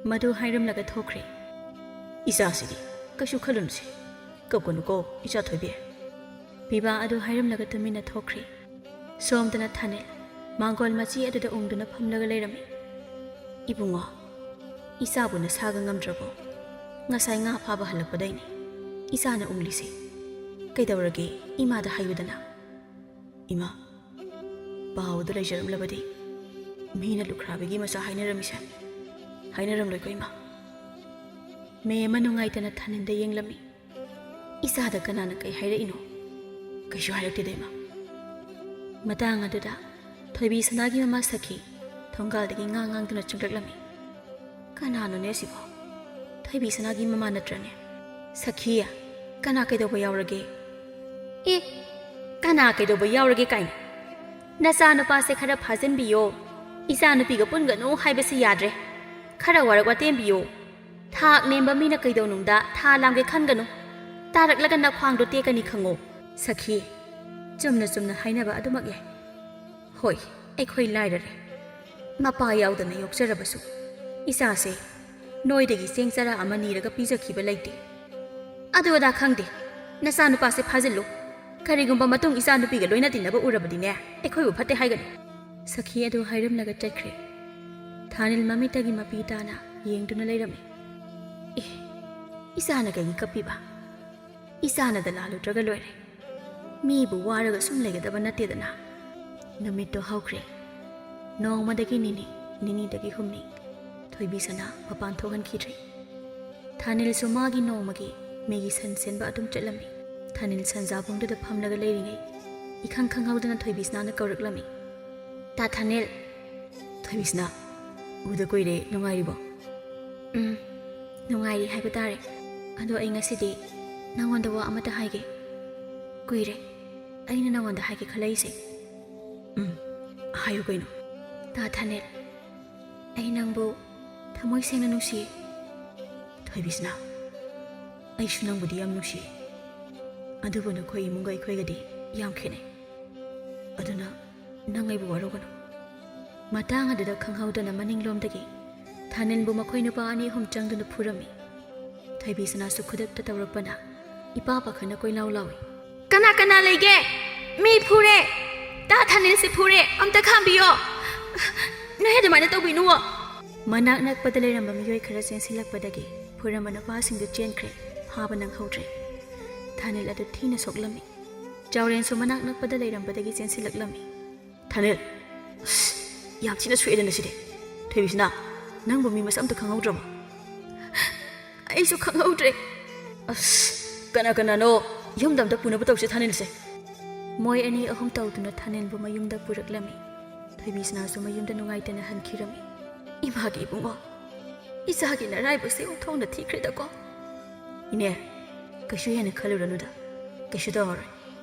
ꯃꯗꯨ ꯍꯥꯏꯔꯝꯂꯒ ꯊꯣꯛꯈ꯭ꯔꯦ꯫ "ꯏꯆꯥꯁꯤꯗꯤ ꯀꯩꯁꯨ ꯈꯜꯂꯨꯅꯨꯁꯦ, ꯀꯞꯀꯅꯨꯀꯣ ꯏꯆꯥ ꯊꯣꯏꯕꯤ꯫" ꯄꯤꯕꯥ ꯑꯗꯨ ꯍꯥꯏꯔꯝꯂꯒ ꯇꯨꯃꯤꯟꯅ ꯊꯣꯛꯈ꯭ꯔꯦ꯫ ꯁꯣꯝꯗꯅ ꯊꯥꯅꯤꯜ ꯃꯥꯡꯒꯣꯜ ꯃꯆꯤ ꯑꯗꯨꯗ ꯎꯪꯗꯨꯅ ꯐꯝꯂꯒ ꯂꯩꯔꯝꯃꯤ꯫ "ꯏꯕꯨꯡꯉꯣ, ꯏꯆꯥꯕꯨ ꯅꯁꯥꯒ ꯉꯝꯗ꯭ꯔꯕꯣ? ꯉꯁꯥꯏ ꯉꯥ ꯐꯥꯕ ꯍꯜꯂꯛꯄꯗꯩꯅꯦ ꯏꯆꯥꯅ ꯎꯪꯂꯤꯁꯦ꯫ ꯀꯩꯗꯧꯔꯒꯦ, ꯏꯃꯥꯗ ꯍꯥꯏꯌꯨꯗꯅ꯫" "ꯏꯃꯥ, ꯄꯥꯎꯗ ꯂꯩꯖꯔꯝꯂꯕꯗꯤ ꯃꯤꯅ ꯂꯨꯈ꯭ꯔꯥꯕꯤꯒꯤ ꯃꯆꯥ ꯍꯥꯏꯅꯔꯝꯃꯤꯁꯦ ꯍꯥꯏꯅꯔꯝꯂꯣꯏꯀꯣ ꯏꯃꯥ?" ꯃꯦꯝꯃ ꯅꯨꯡꯉꯥꯏꯇꯅ ꯊꯥꯅꯤꯜꯗ ꯌꯦꯡꯂꯝꯃꯤ꯫ "ꯏꯆꯥꯗ ꯀꯅꯥꯅ ꯀꯩ ꯍꯥꯏꯔꯛꯏꯅꯣ?" "ꯀꯩꯁꯨ ꯍꯥꯏꯔꯛꯇꯦꯗ ꯏꯃꯥ꯫" ꯃꯇꯥꯡ ꯑꯗꯨꯗ ꯊꯣꯏꯕꯤꯁꯅꯥꯒꯤ ꯃꯃꯥ ꯁꯈꯤ ꯊꯣꯡꯒꯥꯜꯗꯒꯤ ꯉꯥ ꯉꯥꯡꯗꯨꯅ ꯆꯪꯂꯛꯂꯝꯃꯤ꯫ "ꯀꯅꯥꯅꯣꯅꯦ ꯑꯁꯤꯕꯣ? ꯊꯣꯏꯕꯤꯁꯅꯥꯒꯤ ꯃꯃꯥ ꯅꯠꯇ꯭ꯔꯅꯦ? ꯁꯈꯤ, "ꯀꯅꯥ ꯀꯩꯗꯧꯕ ꯌꯥꯎꯔꯒꯦ?" "ꯑꯦ, ꯀꯅꯥ ꯀꯩꯗꯧꯕ ꯌꯥꯎꯔꯒꯦ ꯀꯥꯏꯅ? ꯅꯆꯥꯅꯨꯄꯥꯁꯦ ꯈꯔ ꯐꯥꯖꯤꯟꯕꯤꯌꯣ, ꯏꯆꯥꯅꯨꯄꯤꯒ ꯄꯨꯟꯒꯅꯨ ꯍꯥꯏꯕꯁꯤ ꯌꯥꯗ꯭ꯔꯦ꯫ ꯈꯔ ꯋꯥꯔꯛ ꯋꯥꯇꯦꯝꯕꯤꯌꯣ꯫ ꯊꯥꯛ ꯅꯦꯝꯕ ꯃꯤꯅ ꯀꯩꯗꯧꯅꯨꯡꯗ ꯊꯥ ꯂꯥꯝꯒꯦ ꯈꯟꯒꯅꯨ꯫ ꯇꯥꯔꯛꯂꯒ ꯅꯈ꯭ꯋꯥꯡꯗꯣ ꯇꯦꯛꯀꯅꯤ ꯈꯪꯉꯣ꯫" "ꯁꯈꯤ, ꯆꯨꯝꯅ ꯆꯨꯝꯅ ꯍꯥꯏꯅꯕ ꯑꯗꯨꯃꯛ ꯌꯥꯏ꯫ ꯍꯣꯏ, ꯑꯩꯈꯣꯏ ꯂꯥꯏꯔꯔꯦ꯫ ꯃꯄꯥ ꯌꯥꯎꯗꯅ ꯌꯣꯛꯆꯔꯕꯁꯨ ꯏꯆꯥꯁꯦ ꯅꯣꯏꯗꯒꯤ ꯆꯦꯡ ꯆꯔꯥ ꯑꯃ ꯅꯤꯔꯒ ꯄꯤꯖꯈꯤꯕ ꯂꯩꯇꯦ꯫ ꯑꯗꯨ ꯑꯗꯥ ꯈꯪꯗꯦ, ꯅꯆꯥꯅꯨꯄꯥꯁꯦ ꯐꯥꯖꯤꯜꯂꯨ꯫ ꯀꯔꯤꯒꯨꯝꯕ ꯃꯇꯨꯡ ꯏꯆꯥꯅꯨꯄꯤꯒ ꯂꯣꯏꯅ ꯇꯤꯟꯅꯕ ꯎꯔꯕꯗꯤꯅꯦ, ꯑꯩꯈꯣꯏꯕꯨ ꯐꯠꯇꯦ ꯍꯥꯏꯒꯅꯤ꯫" ꯁꯈꯤ ꯑꯗꯨ ꯍꯥꯏꯔꯝꯂꯒ ꯆꯠꯈ꯭ꯔꯦ꯫ ꯊꯥꯅꯤꯜ ꯃꯃꯤꯠꯇꯒꯤ ꯃꯄꯤ ꯇꯥꯅ ꯌꯦꯡꯗꯨꯅ ꯂꯩꯔꯝꯃꯤ꯫ "ꯑꯦ, ꯏꯆꯥꯅ ꯀꯩꯒꯤ ꯀꯞꯄꯤꯕ? ꯏꯆꯥꯅꯗ ꯂꯥꯜꯂꯨꯗ꯭ꯔꯒ ꯂꯣꯏꯔꯦ꯫ ꯃꯤꯕꯨ ꯋꯥꯔꯒ ꯁꯨꯝ ꯂꯩꯒꯗꯕ ꯅꯠꯇꯦꯗꯅ꯫" ꯅꯨꯃꯤꯠꯇꯣ ꯍꯧꯈ꯭ꯔꯦ꯫ ꯅꯣꯡꯃꯗꯒꯤ ꯅꯤꯅꯤ, ꯅꯤꯅꯤꯗꯒꯤ ꯍꯨꯝꯅꯤ꯫ ꯊꯣꯏꯕꯤꯁꯅꯥ ꯃꯄꯥꯟ ꯊꯣꯛꯍꯟꯈꯤꯗ꯭ꯔꯦ꯫ ꯊꯥꯅꯤꯜꯁꯨ ꯃꯥꯒꯤ ꯅꯣꯡꯃꯒꯤ ꯃꯤꯒꯤ ꯁꯟ ꯁꯦꯟꯕ ꯑꯗꯨꯝ ꯆꯠꯂꯝꯃꯤ꯫ ꯊꯥꯅꯤꯜ ꯁꯟꯖꯥꯕꯨꯡꯗꯨꯗ ꯐꯝꯂꯒ ꯂꯩꯔꯤꯉꯩ, ꯏꯈꯪ ꯈꯪꯍꯧꯗꯅ ꯊꯣꯏꯕꯤꯁꯅꯥꯅ ꯀꯧꯔꯛꯂꯝꯃꯤ꯫ "ꯇꯥ ꯊꯥꯅꯤꯜ!" "ꯊꯣꯏꯕꯤꯁꯅꯥ, ꯎꯗ ꯀꯨꯏꯔꯦ, ꯅꯨꯡꯉꯥꯏꯔꯤꯕꯣ?" "ꯎꯝ, ꯅꯨꯡꯉꯥꯏꯔꯤ ꯍꯥꯏꯕ ꯇꯥꯔꯦ꯫ ꯑꯗꯣ ꯑꯩ ꯉꯁꯤꯗꯤ ꯅꯉꯣꯟꯗ ꯋꯥ ꯑꯃꯇ ꯍꯥꯏꯒꯦ꯫ ꯀꯨꯏꯔꯦ ꯑꯩꯅ ꯅꯉꯣꯟꯗ ꯍꯥꯏꯒꯦ ꯈꯜꯂꯛꯏꯁꯦ꯫" "ꯎꯝ, ꯍꯥꯏꯌꯨ ꯀꯩꯅꯣ꯫" "ꯇꯥ ꯊꯥꯅꯤꯜ, ꯑꯩ ꯅꯪꯕꯨ ꯊꯃꯣꯏ ꯁꯦꯡꯅ ꯅꯨꯡꯁꯤꯌꯦ꯫" "ꯊꯣꯏꯕꯤꯁꯅꯥ, ꯑꯩꯁꯨ ꯅꯪꯕꯨꯗꯤ ꯌꯥꯝ ꯅꯨꯡꯁꯤꯌꯦ, ꯑꯗꯨꯕꯨ ꯅꯈꯣꯏ ꯏꯃꯨꯡꯒ ꯑꯩꯈꯣꯏꯒꯗꯤ ꯌꯥꯝ ꯈꯦꯠꯅꯩ꯫ ꯑꯗꯨꯅ ꯅꯪ ꯑꯩꯕꯨ ꯋꯥꯔꯧꯒꯅꯨ꯫" ꯃꯇꯥꯡ ꯑꯗꯨꯗ ꯈꯪꯍꯧꯗꯅ ꯃꯅꯤꯡꯂꯣꯝꯗꯒꯤ ꯊꯥꯅꯤꯜꯕꯨ ꯃꯈꯣꯏ ꯅꯨꯄꯥ ꯑꯅꯤ ꯑꯍꯨꯝ ꯆꯪꯗꯨꯅ ꯐꯨꯔꯝꯃꯤ꯫ ꯊꯣꯏꯕꯤꯁꯅꯥꯁꯨ ꯈꯨꯗꯛꯇ ꯇꯧꯔꯛꯄꯅ ꯏꯄꯥ ꯄꯥꯈꯠꯅ ꯀꯣꯏꯂꯥꯎ ꯂꯥꯎꯏ꯫ "ꯀꯅꯥ ꯀꯅꯥ ꯂꯩꯒꯦ? ꯃꯤ ꯐꯨꯔꯦ! ꯇꯥ ꯊꯥꯅꯤꯜꯁꯦ ꯐꯨꯔꯦ! ꯑꯝꯇ ꯈꯥꯝꯕꯤꯌꯣ! ꯅꯣꯏ ꯑꯗꯨꯃꯥꯏꯅ ꯇꯧꯕꯤꯅꯨꯋꯣ!" ꯃꯅꯥꯛ ꯅꯛꯄꯗ ꯂꯩꯔꯝꯕ ꯃꯤꯑꯣꯏ ꯈꯔ ꯆꯦꯟꯁꯤꯜꯂꯛꯄꯗꯒꯤ ꯐꯨꯔꯝꯕ ꯅꯨꯄꯥꯁꯤꯡꯗꯨ ꯆꯦꯟꯈ꯭ꯔꯦ꯫ ꯐꯥꯕ ꯅꯪꯍꯧꯗ꯭ꯔꯦ꯫ ꯊꯥꯅꯤꯜ ꯑꯗꯨ ꯊꯤꯅ ꯁꯣꯛꯂꯝꯃꯤ꯫ ꯆꯥꯎꯔꯦꯟꯁꯨ ꯃꯅꯥꯛ ꯅꯛꯄꯗ ꯂꯩꯔꯝꯕꯗꯒꯤ ꯆꯦꯟꯁꯤꯜꯂꯛꯂꯝꯃꯤ꯫ "ꯊꯥꯅꯤꯜ, ꯑꯁ, ꯌꯥꯝ ꯊꯤꯅ ꯁꯣꯛꯑꯦꯗꯅ ꯁꯤꯗꯤ꯫ ꯊꯣꯏꯕꯤꯁꯅꯥ, ꯅꯪꯕꯨ ꯃꯤ ꯃꯁꯛ ꯑꯝꯇ ꯈꯪꯍꯧꯗ꯭ꯔꯕꯣ?" "ꯑꯩꯁꯨ ꯈꯪꯍꯧꯗ꯭ꯔꯦ꯫" "ꯑꯁ, ꯀꯅꯥ ꯀꯅꯥꯅꯣ? ꯌꯨꯝꯗ ꯑꯝꯇ ꯄꯨꯅꯕ ꯇꯧꯁꯦ ꯊꯥꯅꯤꯜꯁꯦ꯫" ꯃꯣꯏ ꯑꯅꯤ ꯑꯍꯨꯝ ꯇꯧꯗꯨꯅ ꯊꯥꯅꯤꯜꯕꯨ ꯃꯌꯨꯝꯗ ꯄꯨꯔꯛꯂꯝꯃꯤ꯫ ꯊꯣꯏꯕꯤꯁꯅꯥꯁꯨ ꯃꯌꯨꯝꯗ ꯅꯨꯡꯉꯥꯏꯇꯅ ꯍꯟꯈꯤꯔꯝꯃꯤ꯫ "ꯏꯃꯥꯒꯤ ꯏꯕꯨꯡꯉꯣ, ꯏꯆꯥꯒꯤ ꯅꯔꯥꯏꯕꯛꯁꯦ ꯑꯣꯟꯊꯣꯛꯅ ꯊꯤꯈ꯭ꯔꯦꯗꯀꯣ꯫" "ꯏꯅꯦ, ꯀꯩꯁꯨ ꯍꯦꯟꯅ ꯈꯜꯂꯨꯔꯅꯨꯗ, ꯀꯩꯁꯨ ꯇꯧꯔꯔꯣꯏ꯫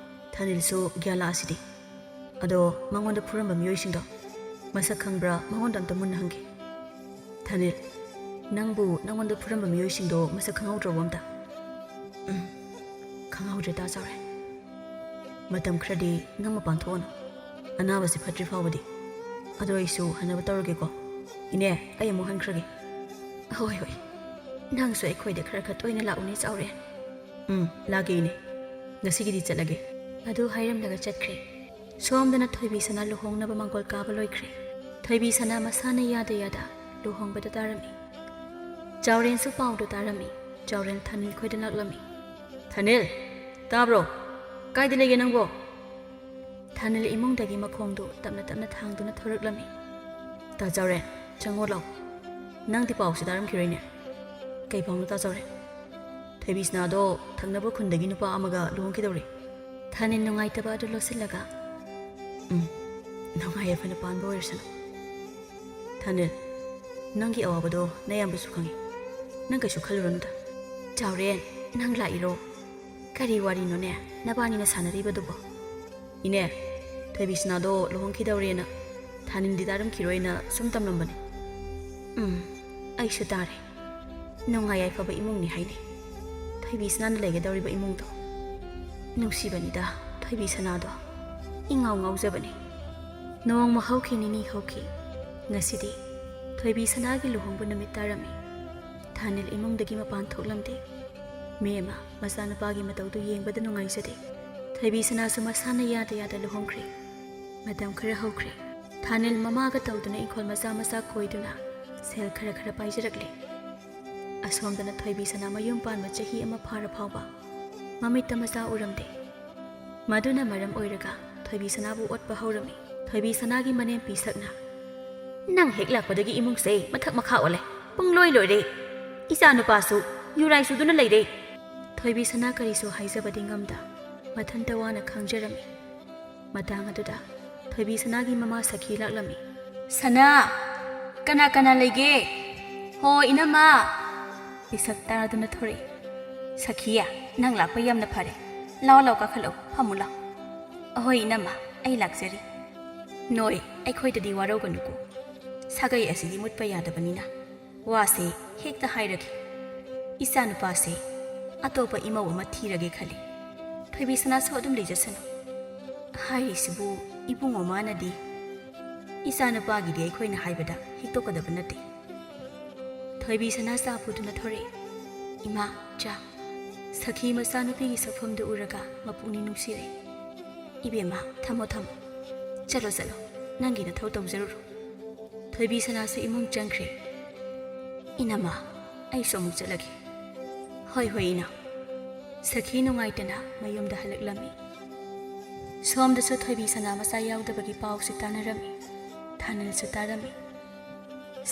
ꯊꯥꯅꯤꯜꯁꯨ ꯒ꯭ꯌꯥꯟ ꯂꯥꯛꯑꯁꯤꯗꯤ꯫ ꯑꯗꯣ ꯃꯉꯣꯟꯗ ꯐꯨꯔꯝꯕ ꯃꯤꯑꯣꯏꯁꯤꯡꯗꯣ ꯃꯁꯛ ꯈꯪꯕ꯭ꯔꯥ? ꯃꯉꯣꯟꯗ ꯑꯝꯇ ꯃꯨꯟꯅ ꯍꯪꯒꯦ꯫ ꯊꯥꯅꯤꯜ, ꯅꯪꯕꯨ ꯅꯉꯣꯟꯗ ꯐꯨꯔꯝꯕ ꯃꯤꯑꯣꯏꯁꯤꯡꯗꯣ ꯃꯁꯛ ꯈꯪꯍꯧꯗ꯭ꯔꯕꯣ ꯑꯝꯇ? ꯎꯝ, ꯈꯪꯍꯧꯗ꯭ꯔꯦ ꯇꯥ ꯆꯥꯎꯔꯦꯟ꯫ ꯃꯇꯝ ꯈꯔꯗꯤ ꯅꯪ ꯃꯄꯥꯟ ꯊꯣꯛꯑꯅꯨ, ꯑꯅꯥꯕꯁꯤ ꯐꯠꯇ꯭ꯔꯤ ꯐꯥꯎꯕꯗꯤ꯫ ꯑꯗꯣ ꯑꯩꯁꯨ ꯍꯟꯅꯕ ꯇꯧꯔꯒꯦꯀꯣ꯫ ꯏꯅꯦ, ꯑꯩ ꯑꯃꯨꯛ ꯍꯟꯈ꯭ꯔꯒꯦ꯫ ꯍꯣꯏ ꯍꯣꯏ, ꯅꯪꯁꯨ ꯑꯩꯈꯣꯏꯗ ꯈꯔ ꯈꯔ ꯇꯣꯏꯅ ꯂꯥꯛꯎꯅꯦ ꯆꯥꯎꯔꯦꯟ꯫ ꯎꯝ, ꯂꯥꯛꯀꯦ ꯏꯅꯦ꯫ ꯉꯁꯤꯒꯤꯗꯤ ꯆꯠꯂꯒꯦ꯫ ꯑꯗꯨ ꯍꯥꯏꯔꯝꯂꯒ ꯆꯠꯈ꯭ꯔꯦ꯫ ꯁꯣꯝꯗꯅ ꯊꯣꯏꯕꯤ ꯁꯅꯥ ꯂꯨꯍꯣꯡꯅꯕ ꯃꯥꯡꯒꯣꯜ ꯀꯥꯕ ꯂꯣꯏꯈ꯭ꯔꯦ꯫ ꯊꯣꯏꯕꯤ ꯁꯅꯥ ꯃꯁꯥꯅ ꯌꯥꯗ ꯌꯥꯗ ꯂꯨꯍꯣꯡꯕꯗ ꯇꯥꯔꯝꯃꯤ꯫ ꯆꯥꯎꯔꯦꯟꯁꯨ ꯄꯥꯎꯗꯨ ꯇꯥꯔꯝꯃꯤ꯫ ꯆꯥꯎꯔꯦꯟ ꯊꯥꯅꯤꯜ ꯈꯣꯏꯗ ꯂꯥꯛꯂꯝꯃꯤ꯫ ꯊꯥꯅꯤꯜ, ꯇꯥꯕ꯭ꯔꯣ? ꯀꯥꯏꯗ ꯂꯩꯒꯦ ꯅꯪꯕꯣ? ꯊꯥꯅꯤꯜ ꯏꯃꯨꯡꯗꯒꯤ ꯃꯈꯣꯡꯗꯨ ꯇꯞꯅ ꯇꯞꯅ ꯊꯥꯡꯗꯨꯅ ꯊꯣꯔꯛꯂꯝꯃꯤ꯫ ꯇꯥ ꯆꯥꯎꯔꯦꯟ, ꯆꯪꯉꯣ ꯂꯥꯎ꯫ ꯅꯪꯗꯤ ꯄꯥꯎꯁꯤ ꯇꯥꯔꯝꯈꯤꯔꯣꯏꯅꯦ꯫ ꯀꯩ ꯄꯥꯎꯅꯣ ꯇꯥ ꯆꯥꯎꯔꯦꯟ? ꯊꯣꯏꯕꯤ ꯁꯅꯥꯗꯣ ꯊꯪꯅꯕ ꯈꯨꯟꯗꯒꯤ ꯅꯨꯄꯥ ꯑꯃꯒ ꯂꯨꯍꯣꯡꯈꯤꯗꯧꯔꯦ꯫ ꯊꯥꯅꯤꯜ ꯅꯨꯡꯉꯥꯏꯇꯕ ꯑꯗꯨ ꯂꯣꯠꯁꯤꯜꯂꯒ, ꯎꯝ, ꯅꯨꯡꯉꯥꯏ ꯌꯥꯏꯐꯅ ꯄꯥꯟꯕ ꯑꯣꯏꯔꯁꯅꯨ꯫ ꯊꯥꯅꯤꯜ, ꯅꯪꯒꯤ ꯑꯋꯥꯕꯗꯣ ꯅꯌꯥꯝꯕꯁꯨ ꯈꯪꯉꯤ꯫ ꯅꯪ ꯀꯩꯁꯨ ꯈꯜꯂꯨꯔꯅꯨꯗ꯫ ꯆꯥꯎꯔꯦꯟ, ꯅꯪ ꯂꯥꯛꯏꯔꯣ? ꯀꯔꯤ ꯋꯥꯔꯤꯅꯣꯅꯦ ꯅꯕꯥꯅꯤꯅ ꯁꯥꯟꯅꯔꯤꯕꯗꯨꯕꯣ? ꯏꯅꯦ, ꯊꯣꯏꯕꯤ ꯁꯅꯥꯗꯣ ꯂꯨꯍꯣꯡꯈꯤꯗꯧꯔꯦꯅ ꯊꯥꯅꯤꯜꯗꯤ ꯇꯥꯔꯝꯈꯤꯔꯣꯏꯅ ꯁꯨꯝ ꯇꯝꯂꯝꯕꯅꯤ꯫ ꯎꯝ, ꯑꯩꯁꯨ ꯇꯥꯔꯦ꯫ ꯅꯨꯡꯉꯥꯏ ꯌꯥꯏꯐꯕ ꯏꯃꯨꯡꯅꯤ ꯍꯥꯏꯅꯤ꯫ ꯊꯣꯏꯕꯤ ꯁꯅꯥꯅ ꯂꯩꯒꯗꯧꯔꯤꯕ ꯏꯃꯨꯡꯗꯣ꯫ ꯅꯨꯡꯁꯤꯕꯅꯤꯗ ꯊꯣꯏꯕꯤ ꯁꯅꯥꯗꯣ꯫ ꯏꯉꯥꯎ ꯉꯥꯎꯖꯕꯅꯤ꯫ ꯅꯣꯡꯃ ꯍꯧꯈꯤ, ꯅꯤꯅꯤ ꯍꯧꯈꯤ꯫ ꯉꯁꯤꯗꯤ ꯊꯣꯏꯕꯤ ꯁꯅꯥꯒꯤ ꯂꯨꯍꯣꯡꯕ ꯅꯨꯃꯤꯠ ꯇꯥꯔꯝꯃꯤ꯫ ꯊꯥꯅꯤꯜ ꯏꯃꯨꯡꯗꯒꯤ ꯃꯄꯥꯟ ꯊꯣꯛꯂꯝꯗꯦ꯫ ꯃꯦꯝꯃ ꯃꯆꯥꯅꯨꯄꯥꯒꯤ ꯃꯇꯧꯗꯨ ꯌꯦꯡꯕꯗ ꯅꯨꯡꯉꯥꯏꯖꯗꯦ꯫ ꯊꯣꯏꯕꯤ ꯁꯅꯥꯁꯨ ꯃꯁꯥꯅ ꯌꯥꯗ ꯌꯥꯗ ꯂꯨꯍꯣꯡꯈ꯭ꯔꯦ꯫ ꯃꯇꯝ ꯈꯔ ꯍꯧꯈ꯭ꯔꯦ꯫ ꯊꯥꯅꯤꯜ ꯃꯃꯥꯒ ꯇꯧꯗꯨꯅ ꯏꯪꯈꯣꯜ ꯃꯆꯥ ꯃꯆꯥ ꯀꯣꯏꯗꯨꯅ ꯁꯦꯜ ꯈꯔ ꯈꯔ ꯄꯥꯏꯖꯔꯛꯂꯦ꯫ ꯑꯁꯣꯝꯗꯅ ꯊꯣꯏꯕꯤ ꯁꯅꯥ ꯃꯌꯨꯝ ꯄꯥꯟꯕ ꯆꯍꯤ ꯑꯃ ꯐꯥꯔ ꯐꯥꯎꯕ ꯃꯃꯤꯠꯇ ꯃꯆꯥ ꯎꯔꯝꯗꯦ꯫ ꯃꯗꯨꯅ ꯃꯔꯝ ꯑꯣꯏꯔꯒ ꯊꯣꯏꯕꯤ ꯁꯅꯥꯕꯨ ꯑꯣꯠꯄ ꯍꯧꯔꯝꯃꯤ꯫ ꯊꯣꯏꯕꯤ ꯁꯅꯥꯒꯤ ꯃꯅꯦꯝꯄꯤ ꯁꯛꯅ, "ꯅꯪ ꯍꯦꯛ ꯂꯥꯛꯄꯗꯒꯤ ꯏꯃꯨꯡꯁꯦ ꯃꯊꯛ ꯃꯈꯥ ꯑꯣꯜꯂꯦ꯫ ꯄꯨꯡꯂꯣꯏ ꯂꯣꯏꯔꯦ꯫ ꯏꯆꯥ ꯅꯨꯄꯥꯁꯨ ꯌꯨꯔꯥꯏ ꯆꯨꯗꯨꯅ ꯂꯩꯔꯦ꯫" ꯊꯣꯏꯕꯤ ꯁꯅꯥ ꯀꯔꯤꯁꯨ ꯍꯥꯏꯖꯕꯗꯤ ꯉꯝꯗ ꯃꯊꯟꯇ ꯋꯥꯅ ꯈꯥꯡꯖꯔꯝꯃꯤ꯫ ꯃꯇꯥꯡ ꯑꯗꯨꯗ ꯊꯣꯏꯕꯤ ꯁꯅꯥꯒꯤ ꯃꯃꯥ ꯁꯈꯤ ꯂꯥꯛꯂꯝꯃꯤ꯫ "ꯁꯅꯥ, ꯀꯅꯥ ꯀꯅꯥ ꯂꯩꯒꯦ? ꯍꯣ, ꯏꯅꯝꯃ!" ꯄꯤꯁꯛ ꯇꯥꯗꯨꯅ ꯊꯣꯔꯛꯏ꯫ "ꯁꯈꯤꯌꯥ, ꯅꯪ ꯂꯥꯛꯄ ꯌꯥꯝꯅ ꯐꯔꯦ꯫ ꯂꯥꯎ, ꯂꯥꯎ, ꯀꯥꯈꯠꯂꯛꯎ, ꯐꯝꯃꯨ ꯂꯥꯎ꯫" "ꯑꯍꯣꯏ, ꯏꯅꯝꯃ, ꯑꯩ ꯂꯥꯛꯆꯔꯤ꯫" "ꯅꯣꯏ, ꯑꯩꯈꯣꯏꯗꯗꯤ ꯋꯥꯔꯧꯒꯅꯨꯀꯣ꯫ ꯁꯥꯒꯩ ꯑꯁꯤꯗꯤ ꯃꯨꯠꯄ ꯌꯥꯗꯕꯅꯤꯅ ꯋꯥꯁꯦ ꯍꯦꯛꯇ ꯍꯥꯏꯔꯒꯦ꯫ ꯏꯆꯥꯅꯨꯄꯥꯁꯦ ꯑꯇꯣꯞꯄ ꯏꯃꯧ ꯑꯃ ꯊꯤꯔꯒꯦ ꯈꯜꯂꯤ꯫ ꯊꯣꯏꯕꯤ ꯁꯅꯥꯁꯨ ꯑꯗꯨꯝ ꯂꯩꯖꯁꯅꯨ꯫" "ꯍꯥꯏꯔꯤꯁꯤꯕꯨ ꯏꯕꯨꯡ ꯃꯃꯥꯅꯗꯤ?" "ꯏꯆꯥꯅꯨꯄꯥꯒꯤꯗꯤ ꯑꯩꯈꯣꯏꯅ ꯍꯥꯏꯕꯗ ꯍꯤꯛꯇꯣꯛꯀꯗꯕ ꯅꯠꯇꯦ꯫" ꯊꯣꯏꯕꯤ ꯁꯅꯥ ꯆꯥ ꯄꯨꯗꯨꯅ ꯊꯣꯔꯛꯏ꯫ "ꯏꯃꯥ, ꯆꯥ꯫" ꯁꯈꯤ ꯃꯆꯥꯅꯨꯄꯤꯒꯤ ꯁꯛꯐꯝꯗꯨ ꯎꯔꯒ ꯃꯄꯨꯛꯅꯤꯡ ꯅꯨꯡꯁꯤꯔꯛꯏ꯫ "ꯏꯕꯦꯝꯃ, ꯊꯝꯃꯣ, ꯊꯝꯃꯣ꯫ ꯆꯠꯂꯣ, ꯆꯠꯂꯣ꯫ ꯅꯪꯒꯤ ꯅꯊꯧ ꯇꯧꯖꯔꯨꯔꯣ꯫" ꯊꯣꯏꯕꯤ ꯁꯅꯥꯁꯨ ꯏꯃꯨꯡ ꯆꯪꯈ꯭ꯔꯦ꯫ "ꯏꯅꯝꯃ, ꯑꯩꯁꯨ ꯑꯃꯨꯛ ꯆꯠꯂꯒꯦ꯫" "ꯍꯣꯏ, ꯍꯣꯏ, ꯏꯅꯥꯎ꯫" ꯁꯈꯤ ꯅꯨꯡꯉꯥꯏꯇꯅ ꯃꯌꯨꯝꯗ ꯍꯜꯂꯛꯂꯝꯃꯤ꯫ ꯁꯣꯝꯗꯁꯨ ꯊꯣꯏꯕꯤ ꯁꯅꯥ ꯃꯆꯥ ꯌꯥꯎꯗꯕꯒꯤ ꯄꯥꯎꯁꯦ ꯇꯥꯟꯅꯔꯝꯃꯤ꯫ ꯊꯥꯅꯤꯜꯁꯨ ꯇꯥꯔꯝꯃꯤ꯫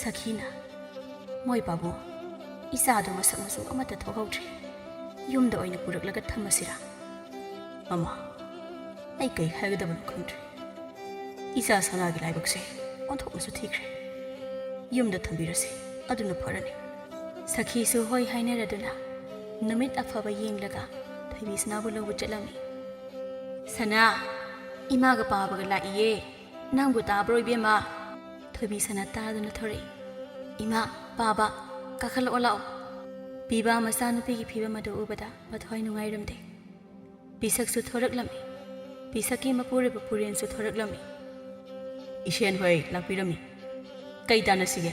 ꯁꯈꯤꯅ, "ꯃꯣꯏ ꯄꯥꯕꯨꯡ, ꯏꯆꯥꯗꯣ ꯃꯁꯛ ꯃꯆꯨ ꯑꯃꯠꯇ ꯊꯣꯛꯍꯧꯗ꯭ꯔꯦ꯫ ꯌꯨꯝꯗ ꯑꯣꯏꯅ ꯄꯨꯔꯛꯂꯒ ꯊꯝꯃꯁꯤꯔꯥ?" "ꯃꯃꯥ, ꯑꯩ ꯀꯩ ꯍꯥꯏꯒꯗꯕꯅꯣ ꯈꯪꯗ꯭ꯔꯦ꯫ ꯏꯆꯥ ꯁꯅꯥꯒꯤ ꯂꯥꯏꯕꯛꯁꯦ ꯑꯣꯟꯊꯣꯛꯅꯁꯨ ꯊꯤꯈ꯭ꯔꯦ꯫ ꯌꯨꯝꯗ ꯊꯝꯕꯤꯔꯁꯤ, ꯑꯗꯨꯅ ꯐꯔꯅꯤ꯫" ꯁꯈꯤꯁꯨ ꯍꯣꯏ ꯍꯥꯏꯅꯔꯗꯨꯅ ꯅꯨꯃꯤꯠ ꯑꯐꯕ ꯌꯦꯡꯂꯒ ꯊꯣꯏꯕꯤ ꯁꯅꯥꯕꯨ ꯂꯧꯕ ꯆꯠꯂꯝꯃꯤ꯫ "ꯁꯅꯥ, ꯏꯃꯥꯒ ꯄꯥꯕꯒ ꯂꯥꯛꯏꯌꯦ꯫ ꯅꯪꯕꯨ ꯇꯥꯕ꯭ꯔꯣ, ꯏꯕꯦꯝꯃ?" ꯊꯣꯏꯕꯤ ꯁꯅꯥ ꯇꯥꯗꯨꯅ ꯊꯣꯔꯛꯏ꯫ "ꯏꯃꯥ, ꯄꯥꯕ, ꯀꯥꯈꯠꯂꯛꯑꯣ ꯂꯥꯛꯑꯣ꯫" ꯄꯤꯕꯥ ꯃꯆꯥꯅꯨꯄꯤꯒꯤ ꯐꯤꯕꯝ ꯑꯗꯨ ꯎꯕꯗ ꯃꯊ꯭ꯋꯥꯏ ꯅꯨꯡꯉꯥꯏꯔꯝꯗꯦ꯫ ꯄꯤꯁꯛꯁꯨ ꯊꯣꯔꯛꯂꯝꯃꯤ꯫ ꯄꯤꯁꯛꯀꯤ ꯃꯄꯨꯔꯣꯏꯕ ꯄꯨꯔꯦꯟꯁꯨ ꯊꯣꯔꯛꯂꯝꯃꯤ꯫ "ꯏꯁꯦꯟ ꯍꯣꯏ ꯂꯥꯛꯄꯤꯔꯝꯃꯤ꯫ ꯀꯩ ꯇꯥꯟꯅꯁꯤꯒꯦ?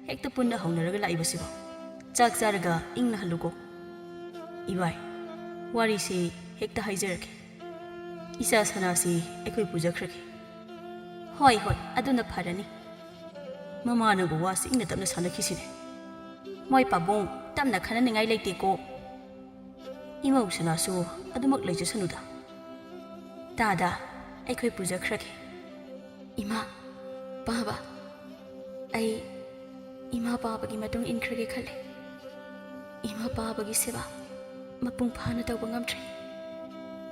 ꯍꯦꯛꯇ ꯄꯨꯟꯅ ꯍꯧꯅꯔꯒ ꯂꯥꯛꯏꯕꯁꯤꯕꯣ? ꯆꯥꯛ ꯆꯥꯔꯒ ꯏꯪꯅ ꯍꯜꯂꯨꯀꯣ꯫ ꯏꯕꯥꯏ, ꯋꯥꯔꯤꯁꯤ ꯍꯦꯛꯇ ꯍꯥꯏꯖꯔꯛꯀꯦ꯫ ꯏꯆꯥ ꯁꯅꯥꯁꯤ ꯑꯩꯈꯣꯏ ꯄꯨꯖꯈ꯭ꯔꯒꯦ꯫" "ꯍꯣꯏ, ꯍꯣꯏ, ꯑꯗꯨꯅ ꯐꯔꯅꯤ꯫" "ꯃꯃꯥꯅꯕꯨ ꯋꯥꯁꯤ ꯏꯪꯅ ꯇꯞꯅ ꯁꯥꯟꯅꯈꯤꯁꯤꯅꯦ꯫" "ꯃꯣꯏ ꯄꯥꯕꯨꯡ, ꯇꯞꯅ ꯈꯟꯅꯅꯤꯡꯉꯥꯏ ꯂꯩꯇꯦꯀꯣ꯫ ꯏꯃꯧ ꯁꯅꯥꯁꯨ ꯑꯗꯨꯃꯛ ꯂꯩꯖꯁꯅꯨꯗ꯫" "ꯇꯥꯗ, ꯑꯩꯈꯣꯏ ꯄꯨꯖꯈ꯭ꯔꯒꯦ꯫" "ꯏꯃꯥ, ꯄꯥꯕ, ꯑꯩ ꯏꯃꯥ ꯄꯥꯕꯒꯤ ꯃꯇꯨꯡ ꯏꯟꯈ꯭ꯔꯒꯦ ꯈꯜꯂꯦ꯫ ꯏꯃꯥ ꯄꯥꯕꯒꯤ ꯁꯦꯕꯥ ꯃꯄꯨꯡ ꯐꯥꯅ ꯇꯧꯕ ꯉꯝꯗ꯭ꯔꯦ꯫"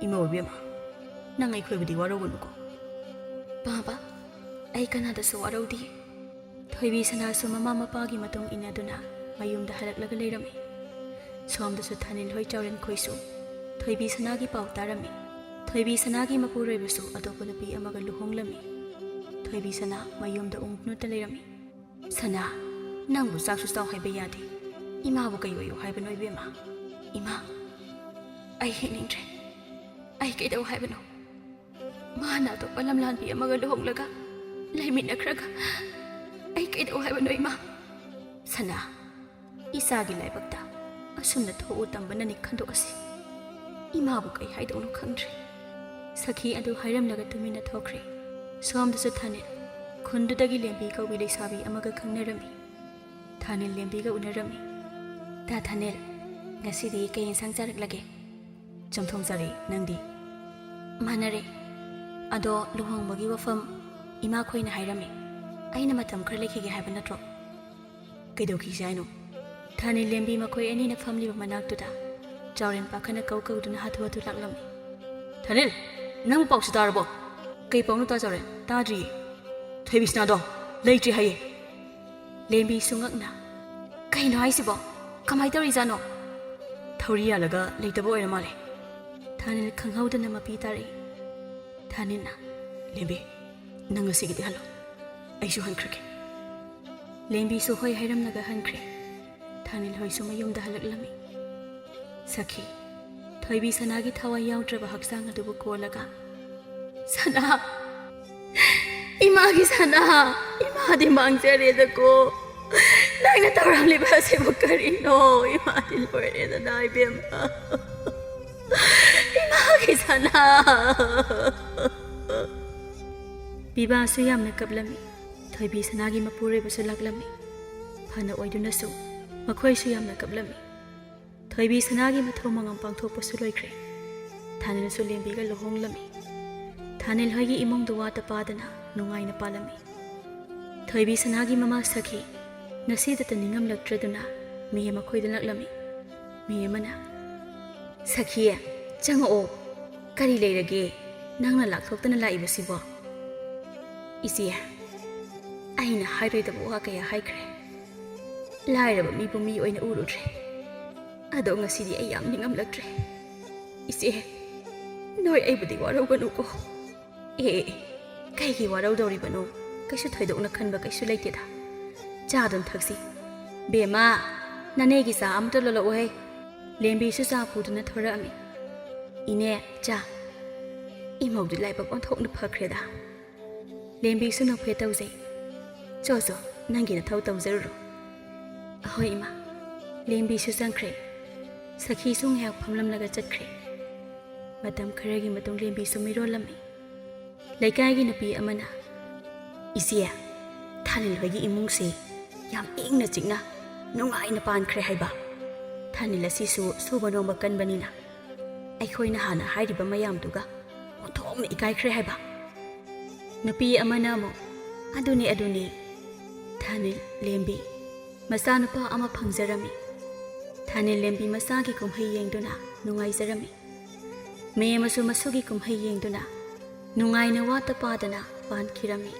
"ꯏꯃꯧ ꯏꯕꯦꯝꯃ, ꯅꯪ ꯑꯩꯈꯣꯏꯕꯨꯗꯤ ꯋꯥꯔꯧꯒꯅꯨꯀꯣ꯫" "ꯄꯥꯕ, ꯑꯩ ꯀꯅꯥꯗꯁꯨ ꯋꯥꯔꯧꯗꯤꯌꯦ꯫" ꯊꯣꯏꯕꯤ ꯁꯅꯥꯁꯨ ꯃꯃꯥ ꯃꯄꯥꯒꯤ ꯃꯇꯨꯡ ꯏꯟꯅꯗꯨꯅ ꯃꯌꯨꯝꯗ ꯍꯜꯂꯛꯂꯒ ꯂꯩꯔꯝꯃꯤ꯫ ꯁꯣꯝꯗꯁꯨ ꯊꯥꯅꯤꯜ ꯍꯣꯏ ꯆꯥꯎꯔꯦꯟ ꯈꯣꯏꯁꯨ ꯊꯣꯏꯕꯤ ꯁꯅꯥꯒꯤ ꯄꯥꯎ ꯇꯥꯔꯝꯃꯤ꯫ ꯊꯣꯏꯕꯤ ꯁꯅꯥꯒꯤ ꯃꯄꯨꯔꯣꯏꯕꯁꯨ ꯑꯇꯣꯞꯄ ꯅꯨꯄꯤ ꯑꯃꯒ ꯂꯨꯍꯣꯡꯂꯝꯃꯤ꯫ ꯊꯣꯏꯕꯤ ꯁꯅꯥ ꯃꯌꯨꯝꯗ ꯎꯪꯗꯨꯅꯇ ꯂꯩꯔꯝꯃꯤ꯫ "ꯁꯅꯥ, ꯅꯪꯕꯨ ꯆꯥꯛꯁꯨ ꯆꯥꯎ ꯍꯥꯏꯕ ꯌꯥꯗꯦ꯫ ꯏꯃꯥꯕꯨ ꯀꯩ ꯑꯣꯏꯌꯨ ꯍꯥꯏꯕꯅꯣ ꯏꯕꯦꯝꯃ? ꯏꯃꯥ, ꯑꯩ ꯍꯤꯡꯅꯤꯡꯗ꯭ꯔꯦ꯫ ꯑꯩ ꯀꯩꯗꯧ ꯍꯥꯏꯕꯅꯣ? ꯃꯥꯅ ꯑꯇꯣꯞꯄ ꯂꯝꯂꯥꯟꯕꯤ ꯑꯃꯒ ꯂꯨꯍꯣꯡꯂꯒ ꯂꯩꯃꯤꯟꯅꯈ꯭ꯔꯒ ꯑꯩ ꯀꯩꯗꯧ ꯍꯥꯏꯕꯅꯣ ꯏꯃꯥ?" "ꯁꯅꯥ, ꯏꯆꯥꯒꯤ ꯂꯥꯏꯕꯛꯇ ꯑꯁꯨꯝꯅ ꯊꯣꯛꯎ ꯇꯝꯕꯅꯅꯤ ꯈꯟꯗꯣꯛꯑꯁꯤ꯫ ꯏꯃꯥꯕꯨ ꯀꯩ ꯍꯥꯏꯗꯧꯅꯣ ꯈꯪꯗ꯭ꯔꯦ꯫" ꯁꯈꯤ ꯑꯗꯨ ꯍꯥꯏꯔꯝꯂꯒ ꯇꯨꯃꯤꯟꯅ ꯊꯣꯛꯈ꯭ꯔꯦ꯫ ꯁꯣꯝꯗꯁꯨ ꯊꯥꯅꯤꯜ ꯈꯨꯟꯗꯨꯗꯒꯤ ꯂꯦꯝꯕꯤ ꯀꯧꯕꯤ ꯂꯩꯁꯥꯕꯤ ꯑꯃꯒ ꯈꯪꯅꯔꯝꯃꯤ꯫ ꯊꯥꯅꯤꯜ ꯂꯦꯝꯕꯤꯒ ꯎꯅꯔꯝꯃꯤ꯫ "ꯇꯥ ꯊꯥꯅꯤꯜ, ꯉꯁꯤꯗꯤ ꯀꯩ ꯌꯦꯟꯁꯥꯡ ꯆꯥꯔꯛꯂꯒꯦ?" "ꯆꯝꯊꯣꯡ ꯆꯥꯔꯛꯏ, ꯅꯪꯗꯤ?" "ꯃꯥꯟꯅꯔꯦ꯫ ꯑꯗꯣ ꯂꯨꯍꯣꯡꯕꯒꯤ ꯋꯥꯐꯝ ꯏꯃꯥꯈꯣꯏꯅ ꯍꯥꯏꯔꯝꯃꯤ꯫ ꯑꯩꯅ ꯃꯇꯝ ꯈꯔ ꯂꯩꯈꯤꯒꯦ ꯍꯥꯏꯕ ꯅꯠꯇ꯭ꯔꯣ?" "ꯀꯩꯗꯧꯈꯤꯁꯦ ꯍꯥꯏꯅꯣ?" ꯊꯥꯅꯤꯜ ꯂꯦꯝꯕꯤ ꯃꯈꯣꯏ ꯑꯅꯤꯅ ꯐꯝꯂꯤꯕ ꯃꯅꯥꯛꯇꯨꯗ ꯆꯥꯎꯔꯦꯟ ꯄꯥꯈꯠꯅ ꯀꯧ ꯀꯧꯗꯨꯅ ꯍꯥꯊꯨ ꯍꯥꯊꯨ ꯂꯥꯛꯂꯝꯃꯤ꯫ "ꯊꯥꯅꯤꯜ, ꯅꯪꯕꯨ ꯄꯥꯎꯁꯤ ꯇꯥꯔꯕꯣ?" "ꯀꯩ ꯄꯥꯎꯅꯣ ꯇꯥ ꯆꯥꯎꯔꯦꯟ? ꯇꯥꯗ꯭ꯔꯤꯌꯦ꯫ ꯊꯣꯏꯕꯤꯁꯅꯥꯗꯣ ꯂꯩꯇ꯭ꯔꯤ ꯍꯥꯏꯌꯦ꯫" ꯂꯦꯝꯕꯤꯁꯨ ꯉꯛꯅ, "ꯀꯩꯅꯣ ꯍꯥꯏꯁꯤꯕꯣ? ꯀꯃꯥꯏ ꯇꯧꯔꯤꯖꯥꯠꯅꯣ?" "ꯊꯧꯔꯤ ꯌꯥꯜꯂꯒ ꯂꯩꯇꯕ ꯑꯣꯏꯔ ꯃꯥꯜꯂꯦ꯫" ꯊꯥꯅꯤꯜ ꯈꯪꯍꯧꯗꯅ ꯃꯄꯤ ꯇꯥꯔꯛꯏ꯫ ꯊꯥꯅꯤꯜꯅ, "ꯂꯦꯝꯕꯤ, ꯅꯪ ꯉꯁꯤꯒꯤꯗꯤ ꯍꯜꯂꯣ꯫ ꯑꯩꯁꯨ ꯍꯟꯈ꯭ꯔꯒꯦ꯫" ꯂꯦꯝꯕꯤꯁꯨ ꯍꯣꯏ ꯍꯥꯏꯔꯝꯂꯒ ꯍꯟꯈ꯭ꯔꯦ꯫ ꯊꯥꯅꯤꯜ ꯍꯣꯏꯁꯨ ꯃꯌꯨꯝꯗ ꯍꯜꯂꯛꯂꯝꯃꯤ꯫ ꯁꯈꯤ, ꯊꯣꯏꯕꯤ ꯁꯅꯥꯒꯤ ꯊꯋꯥꯏ ꯌꯥꯎꯗ꯭ꯔꯕ ꯍꯛꯆꯥꯡ ꯑꯗꯨꯕꯨ ꯀꯣꯜꯂꯒ, "ꯁꯅꯥ, ꯏꯃꯥꯒꯤ ꯁꯅꯥ, ꯏꯃꯥꯗꯤ ꯃꯥꯡꯖꯔꯦꯗꯀꯣ꯫ ꯅꯪꯅ ꯇꯧꯔꯝꯂꯤꯕ ꯑꯁꯤꯕꯨ ꯀꯔꯤꯅꯣ? ꯏꯃꯥꯗꯤ ꯂꯣꯏꯔꯦꯗꯅ ꯏꯕꯦꯝꯃ꯫ ꯏꯃꯥꯒꯤ ꯁꯅꯥ꯫" ꯄꯤꯕꯥꯁꯨ ꯌꯥꯝꯅ ꯀꯞꯂꯝꯃꯤ꯫ ꯊꯣꯏꯕꯤ ꯁꯅꯥꯒꯤ ꯃꯄꯨꯔꯣꯏꯕꯁꯨ ꯂꯥꯛꯂꯝꯃꯤ꯫ ꯐꯅ ꯑꯣꯏꯗꯨꯅꯁꯨ ꯃꯈꯣꯏꯁꯨ ꯌꯥꯝꯅ ꯀꯞꯂꯝꯃꯤ꯫ ꯊꯣꯏꯕꯤ ꯁꯅꯥꯒꯤ ꯃꯊꯧ ꯃꯉꯝ ꯄꯥꯡꯊꯣꯛꯄꯁꯨ ꯂꯣꯏꯈ꯭ꯔꯦ꯫ ꯊꯥꯅꯤꯜꯁꯨ ꯂꯦꯝꯕꯤꯒ ꯂꯨꯍꯣꯡꯂꯝꯃꯤ꯫ ꯊꯥꯅꯤꯜ ꯍꯣꯏꯒꯤ ꯏꯃꯨꯡꯗꯨ ꯋꯥꯠꯇ ꯄꯥꯗꯅ ꯅꯨꯡꯉꯥꯏꯅ ꯄꯥꯜꯂꯝꯃꯤ꯫ ꯊꯣꯏꯕꯤ ꯁꯅꯥꯒꯤ ꯃꯃꯥ ꯁꯈꯤ ꯉꯁꯤꯗꯇ ꯅꯤꯡꯉꯝꯂꯛꯇ꯭ꯔꯗꯨꯅ ꯃꯤ ꯑꯃ ꯈꯣꯏꯗ ꯂꯥꯛꯂꯝꯃꯤ꯫ ꯃꯤ ꯑꯃꯅ, "ꯁꯈꯤ, ꯆꯪꯉꯛꯑꯣ꯫ ꯀꯔꯤ ꯂꯩꯔꯒꯦ? ꯅꯪꯅ ꯂꯥꯛꯊꯣꯛꯇꯅ ꯂꯥꯛꯏꯕꯁꯤꯕꯣ?" "ꯏꯆꯦ, ꯑꯩꯅ ꯍꯥꯏꯔꯣꯏꯗꯕ ꯋꯥ ꯀꯌꯥ ꯍꯥꯏꯈ꯭ꯔꯦ꯫ ꯂꯥꯏꯔꯕ ꯃꯤꯕꯨ ꯃꯤ ꯑꯣꯏꯅ ꯎꯔꯨꯗ꯭ꯔꯦ꯫ ꯑꯗꯣ ꯉꯁꯤꯗꯤ ꯑꯩ ꯌꯥꯝ ꯅꯤꯡꯉꯝꯂꯛꯇ꯭ꯔꯦ꯫ ꯏꯆꯦ, ꯅꯣꯏ ꯑꯩꯕꯨꯗꯤ ꯋꯥꯔꯧꯒꯅꯨꯀꯣ꯫ ꯑꯦ, ꯀꯩꯒꯤ ꯋꯥꯔꯧꯗꯧꯔꯤꯕꯅꯣ? ꯀꯩꯁꯨ ꯊꯣꯏꯗꯣꯛꯅ ꯈꯟꯕ ꯀꯩꯁꯨ ꯂꯩꯇꯦꯗ꯫ ꯆꯥ ꯑꯗꯨꯝ ꯊꯛꯁꯤ꯫ ꯕꯦꯝꯃ, ꯅꯅꯦꯒꯤ ꯆꯥ ꯑꯃꯇ ꯂꯣꯜꯂꯛꯎꯍꯦ꯫ ꯂꯦꯝꯕꯤꯁꯨ ꯆꯥ ꯄꯨꯗꯨꯅ ꯊꯣꯔꯛꯑꯝꯃꯤ꯫ ꯏꯅꯦ, ꯆꯥ꯫ ꯏꯃꯧꯗꯤ ꯂꯥꯏꯕꯛ ꯑꯣꯟꯊꯣꯛꯅ ꯐꯈ꯭ꯔꯦꯗ꯫ ꯂꯦꯝꯕꯤꯁꯨ ꯅꯣꯛꯐꯦꯠ ꯇꯧꯖꯩ꯫ ꯆꯣ ꯆꯣ, ꯅꯪꯒꯤ ꯅꯊꯧ ꯇꯧꯖꯔꯨꯔꯣ꯫ ꯑꯍꯣꯏ ꯏꯃꯥ꯫ ꯂꯦꯝꯕꯤꯁꯨ ꯆꯪꯈ꯭ꯔꯦ꯫ ꯁꯈꯤꯁꯨ ꯉꯥꯏꯍꯥꯛ ꯐꯝꯂꯝꯂꯒ ꯆꯠꯈ꯭ꯔꯦ꯫ ꯃꯇꯝ ꯈꯔꯒꯤ ꯃꯇꯨꯡ ꯂꯦꯝꯕꯤꯁꯨ ꯃꯤꯔꯣꯜꯂꯝꯃꯤ꯫ ꯂꯩꯀꯥꯏꯒꯤ ꯅꯨꯄꯤ ꯑꯃꯅ, "ꯏꯆꯦ, ꯊꯥꯅꯤꯜ ꯍꯣꯏꯒꯤ ꯏꯃꯨꯡꯁꯦ ꯌꯥꯝ ꯏꯪꯅ ꯆꯤꯛꯅ ꯅꯨꯡꯉꯥꯏꯅ ꯄꯥꯟꯈ꯭ꯔꯦ ꯍꯥꯏꯕ꯫ ꯊꯥꯅꯤꯜ ꯑꯁꯤꯁꯨ ꯁꯨꯕ ꯅꯣꯝꯕ ꯀꯟꯕꯅꯤꯅ ꯑꯩꯈꯣꯏꯅ ꯍꯥꯟꯅ ꯍꯥꯏꯔꯤꯕ ꯃꯌꯥꯝꯗꯨꯒ ꯑꯣꯟꯊꯣꯛꯅ ꯏꯀꯥꯏꯈ꯭ꯔꯦ ꯍꯥꯏꯕ꯫" ꯅꯨꯄꯤ ꯑꯃꯅ ꯑꯃꯨꯛ, "ꯑꯗꯨꯅꯤ, ꯑꯗꯨꯅꯤ꯫ ꯊꯥꯅꯤꯜ ꯂꯦꯝꯕꯤ ꯃꯆꯥꯅꯨꯄꯥ ꯑꯃ ꯐꯪꯖꯔꯝꯃꯤ꯫ ꯊꯥꯅꯤꯜ ꯂꯦꯝꯕꯤ ꯃꯆꯥꯒꯤ ꯀꯨꯝꯍꯩ ꯌꯦꯡꯗꯨꯅ ꯅꯨꯡꯉꯥꯏꯖꯔꯝꯃꯤ꯫ ꯃꯦꯝꯃꯁꯨ ꯃꯁꯨꯒꯤ ꯀꯨꯝꯍꯩ ꯌꯦꯡꯗꯨꯅ ꯅꯨꯡꯉꯥꯏꯅ ꯋꯥꯠꯇ ꯄꯥꯗꯅ ꯄꯥꯟꯈꯤꯔꯝꯃꯤ꯫